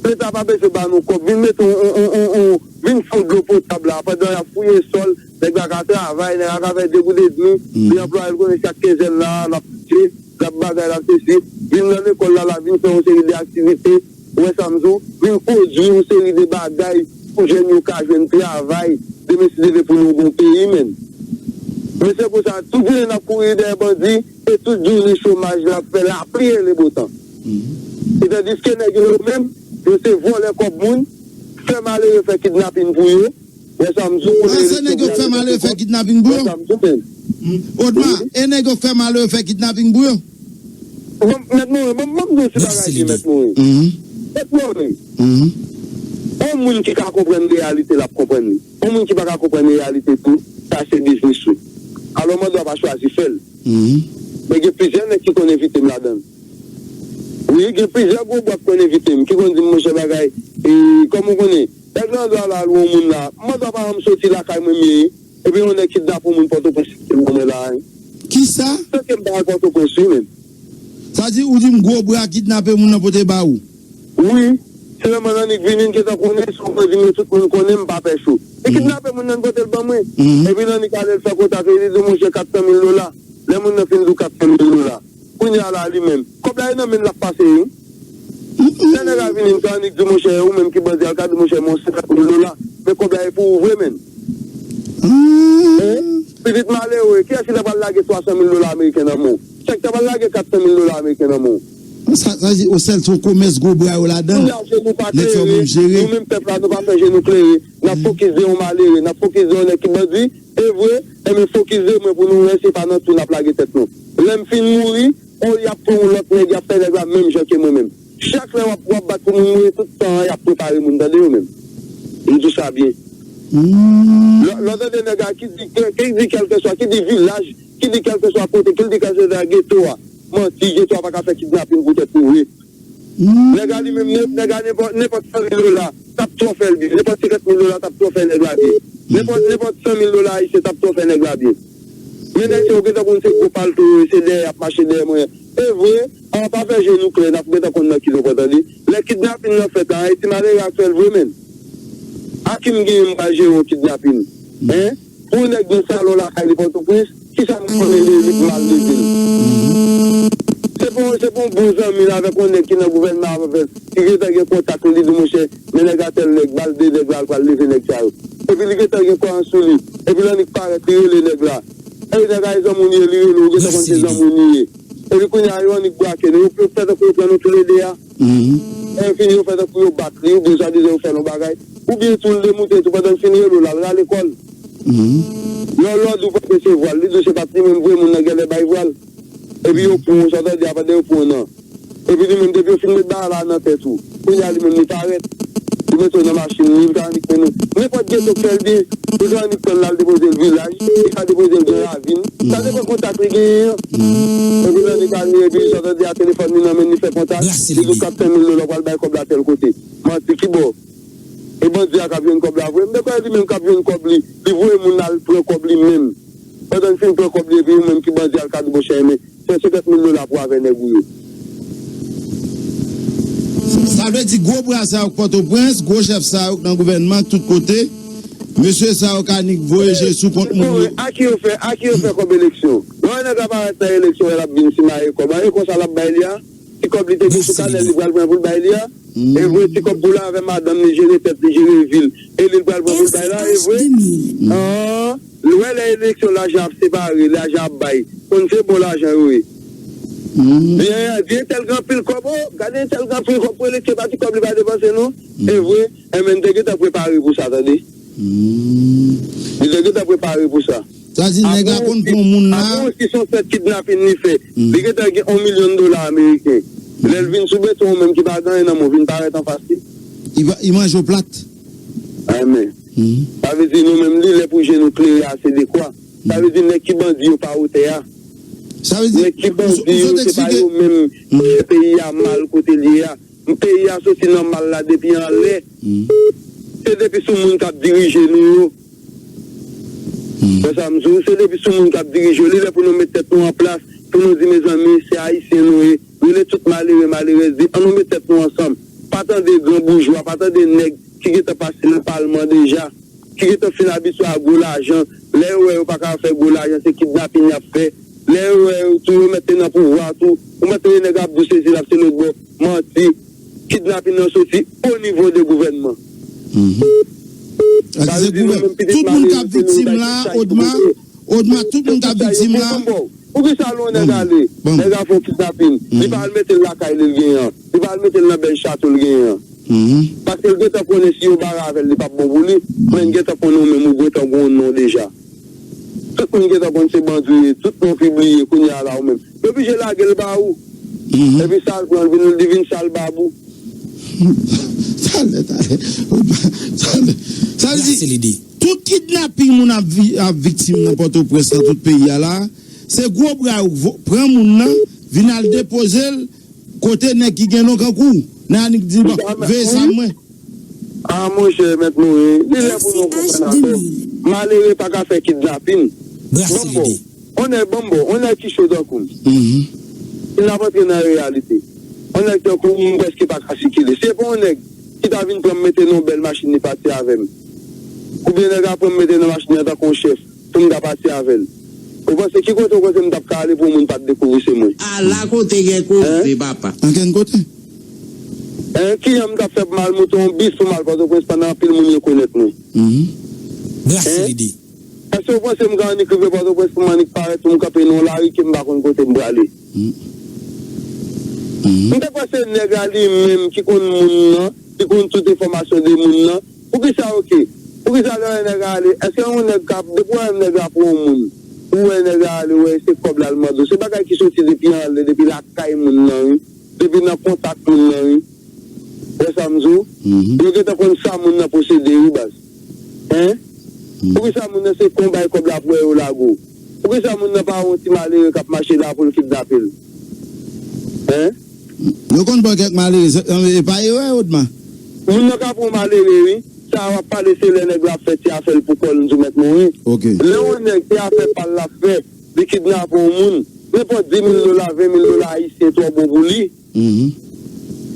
Leta pa bezwen ba nou kòb. Vin mete yon, yon, yon, yon, yon, vin fon dlo potab la. Pandan y ap fouye sòl, nèg la ka travay, nèg la ka fè de goud edmi, li anplwaye l konnen chak kenzèn la, l ap touche, l ap bagay, l ap sesi. Vin nan lekòl la, la vin fè yon seri de aktivite. Ou wè sa m di w? Vin pwodui yon seri de bagay pou jèn yo ka jwenn travay. Demen, si Dye vle, pou nou gen yon peyi, menn. Men se konsa, tout jounen n ap kouri dèyè bandi, e tout jounen chomaj la ap fè lapli rele botan. E tandiske nèg yo menm, yo se vòlè kòb moun, fè malere, fè kidnapin pou yo. Wè sa m di w, pou... Ah, se nèg yo k fè malere, fè kidnapin pou yo? Wè sa m di w, menn. Odma, e nèg yo k fè malere, fè kidnapin pou yo? Mèt Moren, ban m di w ti bagay li, Mèt Moren. Mèt Moren. Yon moun ki ka konprann reyalite, l ap konprann li. Yon moun ki pa ka konprann reyalite tou, sa se biznis ou. Alò, mande w pa chwazi fè l. Men gen plizyè nèg ki konn envite m ladan l. Wi, gen plizyè gwo bwat konn envite m, ki konn di m, monchè, bagay, e, kòm ou konnen, nèg nan dwa la, lwe yon moun la, mande w pa janm soti lakay mwen, m ye, epi yon nèg kidnape yon moun Pòtoprens, ki ban mwen la. Kisa? Tanke m pa al Pòtoprens, wi, menn. Sa di, ou di m gwo bra kidnape moun nan pote ba ou? Wi. Se lè mwen annik vini, n gentan konnen, si w pran di m yo, tout moun konnen, m pa pè cho. Li kidnape moun nan, pote l ban mwen. Epi l annik ale, l fè kontak, li di, monchè, kat san mil dola. Lè moun nan fin di w kat san mil dola, kounye a la, li menm, kòb la e nan men l l ap pase, wi. Lè nèg la vini, m ka annik di, monchè, ou menm ki bandi a, l ka di, monchè, men yon senkant mil dola, men kòb la e pou ou vre, menn. Hein? Pitit malere, kiyès ki ta pral lage twa san mil dola ameriken nan men w? Chak ta pral lage kat san mil dola ameriken nan men w. Sa, sa di, o sèl se yon komès gwo bra yo ladan l. Kounye a, je nou pa klere, nou menm pèp la, nou pa fè je nou klere. N ap fokis de yon malere, n ap fokis de yon nèg ki bandi. E vre, enben fokis de mwen pou nou wè se pa nan twou n ap lage tèt nou. Lè m fin mouri, o, y ap pran yon lòt nèg, y ap fè nèg la menm jan ke mwen menm. Chak lè w ap, w ap bat pou moun mouri, tout tan an, y ap prepare moun, tande yo menm. M di w sa byen. Lè, lè w tande nèg la ki di, ki, ki di kèlkeswa, ki di vilaj, ki di kèlkeswa kote, ki di kèlkeswa geto a, manti, geto a pa ka fè kidnapin pou tèt nou vre. Nèg la li menm, nè-, nèg la nenpòt, nenpòt san mil dola, t ap twò fè l byen. Nenpòt senkant mil dola, t ap twò fè nèg la byen. Nenpòt, nenpòt san mil dola ayisyen, t ap twò fè nèg la byen. Men nèg sa yo gentan konn se gwo palto yo ye, se dèyè y ap mache dèyè mwen. E vre, an pa fè je nou klè, n ap gentan konn nan ki nou pran, tande. Lè kidnapin nan fèt la, e ti malere a k fè l vre, menn. A ki m genyen m pral jere yon kidnapin? Hein? Pou yon nèg gen salon lakay li Pòtoprens, kisa m konnen li, li pou l al leve l? Se pou, se pou yon bon zanmi l avèk yon nèg ki nan gouvènman avè l, ki gentan gen kontak li, li di, monchè, men nèg a tèl nèg, ba l de nèg la, l pral leve nèg sa yo. Epi li gentan gen kò an sou li. Epi l annik parèt, li rele nèg la. Ey, nèg a, e zanmi w li ye, li rele w, ou gentan konn se zanmi w li ye. Epi kounye a, yo annik brake nou, yo, yo fè tankou yo pran nou toulede a. Lè yo fini, yo fè tankou yo bat li, oubyen swadizan yo fè l yon bagay. Oubyen tou, l demoute tou, pandan l fin rele w la, l rale kò l. Lè w, lè w di w p ap resevwa l, li di w se pa t li menm vre, moun nan genlè bay vwa l. Epi yo pran w, sa w tande a, pandan yo pran w nan. Epi li menm, depi yo fin met bagay la nan tèt ou, kounye a li menm li parèt. Li mete w nan machin li, li ka annik mennen w. Nenpòt geto k fè l byen, li ka annik pran l al depoze l vilaj, li ka depoze l nan ravin. Sa depann kontak li genyen an. Epi l annik ale, epi sa w tande a, telefòn li nan men l, li fè kontak, li di w kat san mil dola, w pral bay kòb la tèl kote. Manti ki bò? E bandi a k ap jwenn kòb la vre? M te kwè li menm k ap jwenn kòb li, li voye moun al pran kòb li menm. Pandan l fin pran kòb li, epi ou menm ki bandi a, l ka di, monchè, men, fè senkant mil dola pou avè nèg ou yo. Sa vle di gwo bra sa yo k Pòtoprens, gwo chèf sa yo k nan gouvènman, k tout kote, mesye sa yo ka nik voye je sou kont moun yo. A ki yo fè, a ki yo fè kòb eleksyon? Lè yon nèg ap parèt nan eleksyon, l ap vin simaye kòb. A e konsa l ap bay li a? Ti kòb li te gen sou kanèl li pral pran pou l bay li a? E vre, ti kòb pou l avè madanm li, jere tèt li, jere vi l. E li l pral pran pou l bay la, e vre? An, lè, lè eleksyon lajan ap separe, lajan ap bay. Konn se bon lajan yo ye. Di, di entèl gen anpil kòb, o, gade entèl gen anpil kòb pou eleksyon, pa ti kòb li pa depanse non. E vre, enben, n te gentan prepare pou sa, tande. Li te gentan prepare pou sa. Sa di nèg la konn pran moun la. Apre yon six cent sept kidnapin li fè, li gentan gen yon milyon dola ameriken. Lè l vin sou beton, ou menm ki pa gen anyen nan men w, vin parèt anfas li. Li manje w plat. Amen. Sa vle di nou menm li lè pou je nou klere ase dekwa. Sa vle di nèg ki bandi yo pa wotè a. Sa vle di nèg ki bandi yo se pa yo menm ki fè peyi a mal kote l ye a. Peyi a soti nan mal la depi anlè. Se depi sou moun k ap dirije nou yo. Wè sa m di w, se depi sou moun k ap dirije yo. Li lè pou nou met tèt nou an plas, pou nou di mezanmi, se ayisyen nou ye. Rele tout malere, malerèz, di ann nou met tèt nou ansanm. Pa tande gran boujwa, pa tande nèg ki gentan pase nan palman deja, ki gentan fin abitye a gwo lajan. Lè yo wè yo pa ka fè gwo lajan, se kidnapin y ap fè. Lè yo wè yo tou, yo mete nan pouvwa tou, ou mete nèg ap di w sesi l ap se lòt bò, manti. Kidnapin nan soti o nivo de gouvènman. Sa vle di nou menm pitit malere se nou bay tout sa ki pou kote. Odma, tout moun k ap viktim la. Poukisa lè yon nèg ale, nèg a fè yon kidnapin, li pa al mete l lakay li l genyen an, li pa al mete l nan bèl chato l genyen an. Paske l gentan konnen si yo bare avè l, li p ap bon pou li, men l gentan konnen ou menm ou gentan gen yon non deja. Tout moun gentan konn se bandi w ye, tout non pibliye, kounye a la ou menm. Yo oblije lage l ba ou. Epi sa l pran, l vin, li vin sal bab ou. Talè, talè. Talè. Sa vle di, tout kidnaping moun ap, vi- ap viktim nan Pòtoprens, nan tout peyi a la, se gwo bra yo vo- pran moun nan, vin al depoze l kote nèg ki gen non kankou w. Nan annik di, bon, veye sa mwen. A monchè, mèt Morin, li lè pou nou konprann afè. Malere pa ka fè kidnapin. Bon, bon. On nèg, bon, bon, on nèg ki cho tankou m. Li ap antre nan reyalite. On nèg tankou m, m prèske pa ka sikile. Se pa on nèg ki ta vin pran m mete nan yon bèl machin, li pati avè m. Oubyen nèg la pran m mete nan machin nan tankou on chèf pou m ta pati avè l. Ou panse ki kote ou panse m t ap ka ale pou yon moun pa t dekouvri se mwen? Ala kote gen koze, papa. Ankenn kote. Hein, kijan m t ap fè pou m al moute yon bis pou m al Pòtoprens pandan anpil moun rekonèt mwen? Brase lide. Èske w panse m ka annik rive Pòtoprens pou m annik parèt pou m kanpe nan yon lari ke m pa konn kote m prale? M te panse nèg la li menm ki konn moun nan, ki konn tout enfòmasyon de moun nan. Poukisa, oke? Poukisa lè yon nèg ale, èske yon nèg ka, depi w wè nèg la pran yon moun, ou wè nèg la ale, ou wè se kòb la l mande w, se bagay ki soti depi anlè, depi lakay moun nan, wi. Depi nan kontak moun nan, wi. Wè sa m di w? Yo gentan konn sa moun nan posede, wi, baz. Hein? Poukisa moun nan se konbay kòb la pou wè yo lage w? Poukisa moun nan pa yon ti malere k ap mache la pou l kidnape l? Hein? Yo konn pran kèk malere, se- e pa erè, Odma? Moun nan ka pran malere, wi. Sa w ap pale, se lè nèg la ap fè ti afè l pou kò l, m di w, mèt Morin. Lè yon nèg se afè pa l l ap fè, li kidnape yon moun, nenpòt di mil dola, ven mil dola ayisyen twò bon pou li.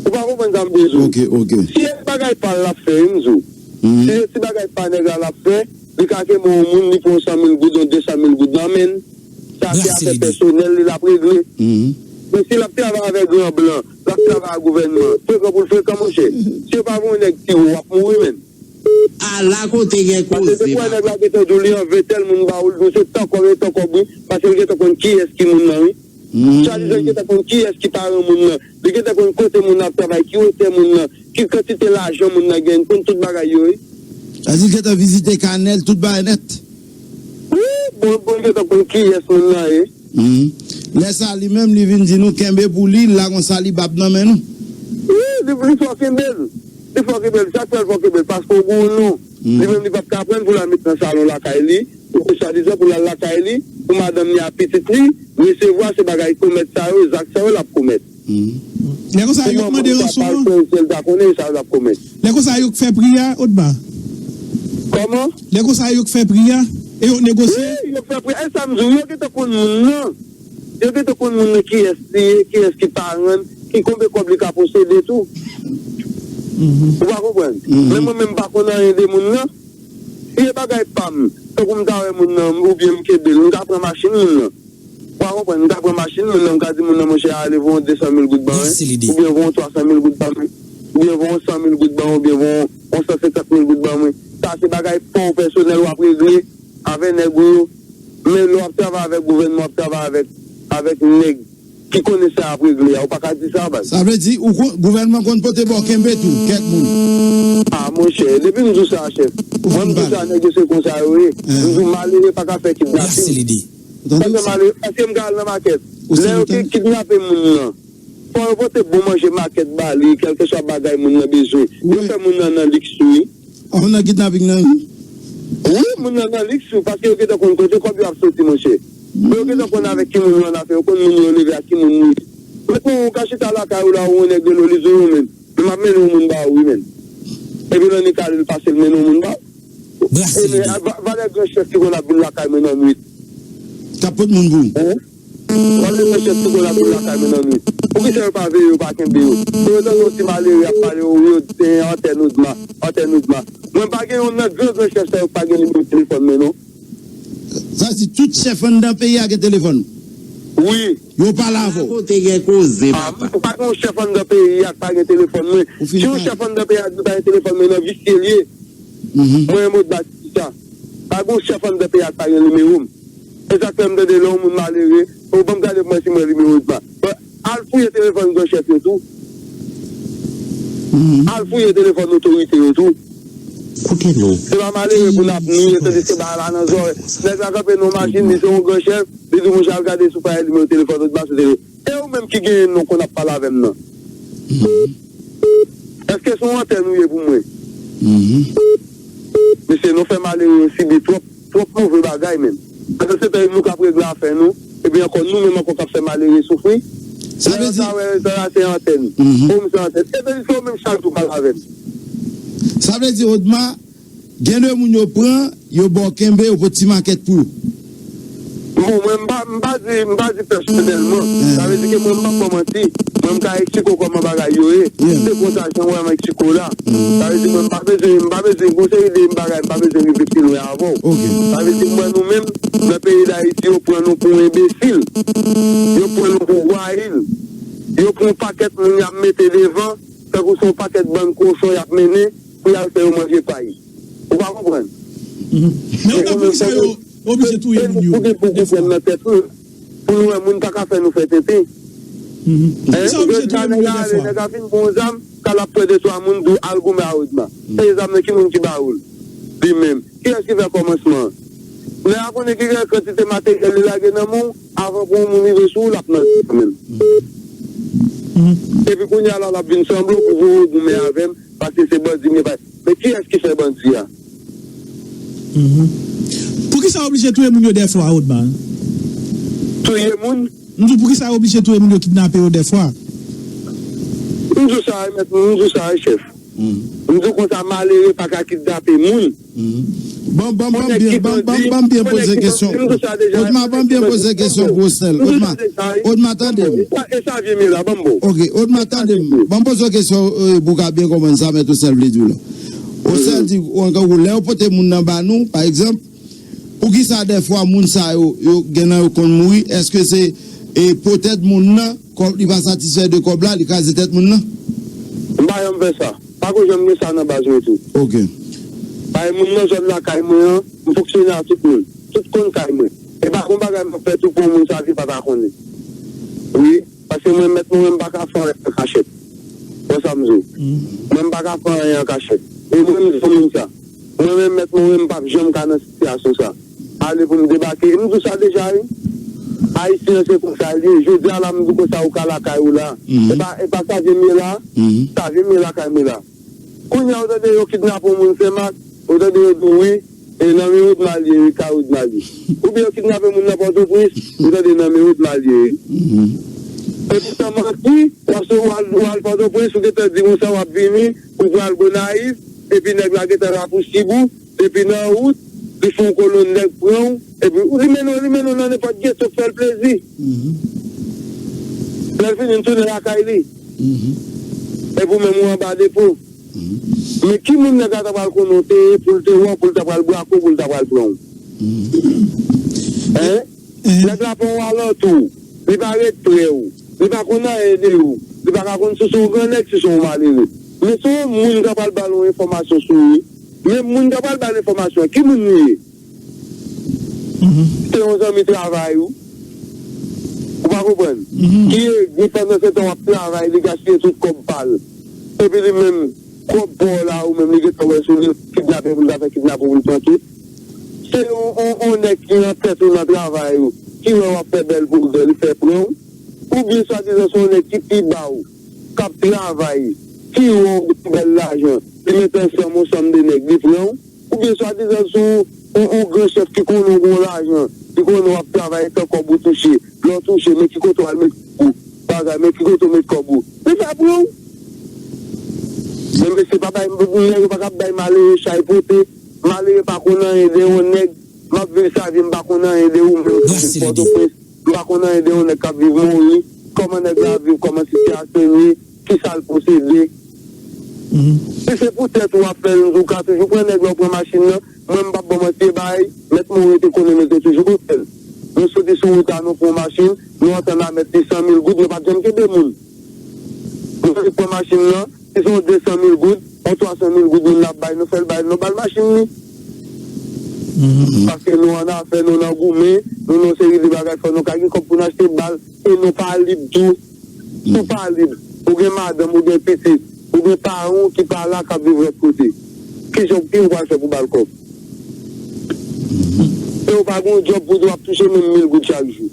Ou pa konprann sa m di w? Si e bagay pa l l ap fè, wi, m di w. Si se ti bagay pa nèg la l ap fè, li ka kenbe yon moun, li pran yon san mil goud, yon de san mil goud nan men l. Sa se afè pèsonèl li l ap regle. Men si l ap travay avèk gran blan, l ap travay ak gouvènman, frekan pou l frekan, monchè. Si yo pa voye yon nèg tire w, w ap mouri, menn. Ala kote gen koze, papa. Paske depi w wè nèg la gentan di w li anve tèl moun ba ou, l di w se tan kòb e tan kòb, wi. Paske l gentan konn kiyès ki moun nan, wi. Swadizan li gentan konn kiyès ki paran moun nan. Li gentan konn kote moun nan ap travay, ki wotè moun nan, ki kantite lajan moun nan genyen, li konn tout bagay yo, wi. Sa di l gentan vizite kanè l, tout bagay nèt. Wi, bon, bon, li gentan konn kiyès moun nan ye. Lè sa, li menm, li vin di nou kenbe pou li, l la gon sali bab nan men nou. Wi, li, li fò kenbe l. Li fò kenbe l. Sa k fè l fò kenbe l, paske w gen yon non. Li menm, li p ap ka pran l pou l al met nan salon lakay li. Swadizan pou l al lakay li, pou madanm li ak pitit li, resevwa se bagay komèt sa yo, zak sa yo l ap komèt. Lè konsa, yo k mande ranson an? Pou manman l ta pral fè l, si l ta konnen, sa yo l ap komèt. Lè konsa, yo k fè pri a, Odma? Kòman? Lè konsa, yo k fè pri a? E yo k negosye? Wi, yo k fè pri a. E sa m di w, yo gentan konn moun nan. Yo gentan konn moun nan kiyès li ye, kiyès ki paran l, ki konbyen kòb li ka posede tou. Ou pa konprann? Men mwen menm, m pa konn anyen de moun nan. Si e bagay pa m, tankou m ta wè moun nan, oubyen m kenbe l, m ka pran machin moun nan. Ou pa konprann, m ka pran machin moun nan, m ka di moun nan, monchè, ale voye yon de san mil goud ban mwen, oubyen voye yon twa san mil goud ban mwen, oubyen voye yon san mil goud ban mwen, oubyen voye yon san senkant mil goud ban mwen. Sa se bagay pa w pèsonèl w ap regle avè nèg ou yo. Men lè w ap travay avèk gouvènman, w ap travay avèk, avèk nèg ki konnen sa y ap regle a, ou pa ka di sa, baz. Sa vle di, ou kon, gouvènman konn pote ba w kenbe tou, kèk moun. Ah, monchè, depi m di w sa, chèf. Ou fin pale. Mwen, m di w sa, nèg yo se konsa yo ye. M di w, malere pa ka fè kidnapin. Brasili di. Ou tande sa? Paske malere, èske m ka al nan makèt? Lè yo ki-, kidnape moun nan, fò yo pote bon manje makèt ba li, kèlkeswa bagay moun nan bezwen. Yo fè moun nan nan liks tou, wi. Ou nan kidnaping nan, wi. Wi, moun nan nan liks, wi, paske yo gentan konn kote kòb yo ap soti, monchè. Yo gentan konn avèk ki moun yo annafè, yo konn moun yo leve ak ki moun li ye. Mentnan, ou ka chita lakay ou la, ou yon nèg rele w, li di w, men, men m ap mennen yon moun ba ou, wi, men. Epi nan ni kale l pase l mennen yon moun ba ou. Brasili. E, men, va-, valè gran chèf ki konn ap vin lakay mwen nan nwit. K ap pot moun pou ou. Hein? Wale mwen chèf sou kò l ap vin lakay mwen nan nwit. Poukisa yo pa veye yo, pa kenbe yo? Pou yo tande yon ti malere ap pale, yo, yo di se antèn Odma, antèn Odma. Mwen pa gen youn nan gran gran chèf sa yo k pa gen nimewo telefòn mwen non. Sa di tout chèf anndan peyi a gen telefòn ou? Wi. Yo pale avè w? Kote gen koze, ah, papa. Pa gen yon chèf anndan peyi a k pa gen telefòn mwen. Si yon chèf anndan peyi a di pa gen telefòn mwen, nan visye l ye. Mwen menm Odma ki di sa. Pa gen yon chèf anndan peyi a k pa gen nimewo m. E sa k fè m tande lè yon moun malere, ou ban m gade pou mwen si m wè nimewo Odma. Al fouye telefòn gran chèf yo tou. Al fouye telefòn otorite yo tou. Koute nou. Se pa malere pou n ap ni, yo tande se bagay la nan zòrèy. Nèg la kanpe nan yon machin, li se yon gran chèf, li di, monchè, al gade si w pa wè nimewo telefòn Odma sou telefòn. E ou menm ki genyen non konn ap pale avè m nan? Èske se yon antèn ou ye pou mwen? Mesye, nou fè malere yo sibi twòp, twòp move bagay menm. Pandan se tan, nou k ap regle afè nou, epi ankò nou menm ankò k ap fè malere soufri. Sa vle di sa, wè, sa la se antèn. Ou menm se antèn. Epi se ou menm chak jou pale avè m. Sa vle di, Odma, gen de moun yo pran, yo ba w kenbe, yo pot ti makèt pou yo. Bon, mwen, m pa, m pa di, m pa di pèsonèlman. Sa vle di ke mwen, m p ap ba w manti. Mwen, m ka eksplike w kòman bagay yo ye. Se konsa, jan w wè Meksiko la. Sa vle di, mwen, m pa bezwen, m pa bezwen, gon seri de bagay, m pa bezwen rive pi lwen avè w. Sa vle di, m wè nou menm, nan peyi Dayiti, yo pran nou pou enbesil. Yo pran nou pou vwayil. Yo pran yon pakèt moun y ap mete devan, tankou se yon pakèt bann kochon y ap mennen pou y al fè yo manje pay. Ou pa konprann? Men ou konprann poukisa yo oblije touye moun yo dèfwa? Pou gen pou konprann nan tèt nou, pou nou wè moun pa ka fè nou fè tenten. Poukisa yo oblije touye moun yo dèfwa? Nèg la fin pran yon zam, k al ap pran de twa moun, di w al goumen a Odma. E zam nan ki moun ki ba ou l? Li menm. Kiyès ki fè kòmansman an? Nèg la konnen ki kantite materyèl li lage nan men w, avan pou yon moun rive sou ou, l ap nan menm. Epi kounye a la, l ap vin sanble pou voye w goumen avè m, paske se bandi m ye. Men kiyès ki fè bandi a? Poukisa yo oblije touye moun yo dèfwa, Odma? Touye moun? M di w poukisa yo oblije touye moun yo kidnape yo dèfwa? M di w sa, mèt, m di w sa, chèf. M di w konsa, malere pa ka kidnape moun. Ban, ban, ban m byen, ban, ban, ban m byen poze kesyon. Odma, ban m byen poze kesyon pou Osnèl. Odma, Odma, tande m. E sa vye m ye la, ban m ba w. Ok, Odma, tande m. Ban m poze w kesyon, euh, pou w ka byen konprann sa mèt Osnèl vle di w la. Osnèl di, ou an gangou, lè yo pote moun nan ba nou, pa egzanp, poukisa dèfwa moun sa yo, yo gen nan yo konn mouri? Èske se, e, poutèt moun nan, kòm li pa satisfè de kòb la, li kraze tèt moun nan? M pa janm fè sa. Pa ko janm gen sa nan baz mwen tou. Ok. Paske moun nan zòn lakay mwen an, m fonksyone ak tout moun. Tout konn kay mwen. E pa gon bagay m ap fè tou pou yon moun sa ki pa ta konnen. Wi, paske mwen mèt mwen, mwen m pa ka fè anyen an kachèt. Wè sa m di w. Mwen m pa ka fè anyen an kachèt. E mwen m di yon moun sa. Mwen menm mèt mwen, mwen m p ap janm ka nan sitiyasyon sa. Ale pou m debake. M di w sa deja wi. Ayisyen an se konsa l ye. Jodi a la m di w konsa ou ka lakay ou la. E pa, e pa sa vye m ye la. Sa vye m ye lakay mwen la. Kounye a, ou tande yo kidnape yon moun Senmak, ou tande yo di w, wi, e nan men Odma l ye, wi, kay Odma l ye. Oubyen yo kidnape moun nan Pòtoprens, ou tande nan men Odma l ye, wi. Epi sa manti, w ap sou, w al, w al Pòtoprens, ou gentan di konsa w ap vini, ou pral Gonayiv, epi nèg la gentan rapousib ou, depi nan wout, li fè yon kolonn nèg pran w, epi li mennen w, li mennen w nan nenpòt geto k fè l plezi. Lè l fini, l tounen lakay li. Epi w menm ou anba depo. Men ki moun nèg la ta pral konnen w te ye pou l te wè w, pou l ta pral brake w, pou l ta pral pran w? Hein? Nèg la pa yon alantou. Li pa ret pre w. Li pa konn anyen de ou. Li pa ka konn si w se yon gran nèg, si w se yon malere. Men se yon moun k ap pral ba l yon enfòmasyon sou ou. Men moun k ap pral ba l enfòmasyon an, ki moun li ye? Se yon zanmi travay ou? Ou pa konprann. Ki ede pandan se tan w ap travay, li gaspiye tout kòb pa l. Epi li menm, kòb pa w la, ou menm, li gentan wè sou li, kidnape pou l ta fè kidnape pou l pran tout. Se yon, yon, yon nèg ki nan tèt ou nan travay ou, ki wè w ap fè bèl pwogrè, li fè pran w. Oubyen swadizan se yon nèg ki pi ba w, k ap travay, ki wè w gen bèl lajan, li met ansanm yon sanm de nèg, li pran w. Oubyen swadizan se yon, yon, yon gran chèf ki konnen w gen lajan, li konnen w ap travay, tan kòb ou touche, lè w touche, men ki kote w al met kòb ou, bagay, men ki kote w met kòb ou. Li fè pran w. Men mesye pa bay, nèg yo pa ka bay malere chay pote, malere pa konn anyen de yon nèg, m ap viv sa vi, m pa konn anyen de ou menm ki viv Pòtoprens. M pa konn anyen de yon nèg k ap viv Mori, kòman nèg la ap viv, kòman sitiyasyon l ye, kisa l posede. Si se pou tèt ou w ap fè l, ou ka toujou pran nèg la, ou pran machin nan. Mwen, m p ap ba w manti, e bay, mèt Mori te konnen nou te toujou konn fè l. Nou soti sou wout la, nou pran machin, nou antann a mèt li san mil goud, nou pa t janm kenbe moun. Nou soti pran machin nan, si se yon de san mil goud, yon twa san mil goud moun nan ap bay, nou fè l bay, nou ba l machin li. Paske nou annafè, nou nan goumen, nou nan yon seri de bagay, fò nou ka gen kòb pou n achte bal, e nou pa lib tou. Si w pa lib, ou gen madanm, ou gen pitit, ou gen paran w ki pa la, k ap viv lòt kote. Kijan, ki ou pral fè pou ba l kòb? E ou pa gen yon djòb pou di w ap touche menm mil goud chak jou.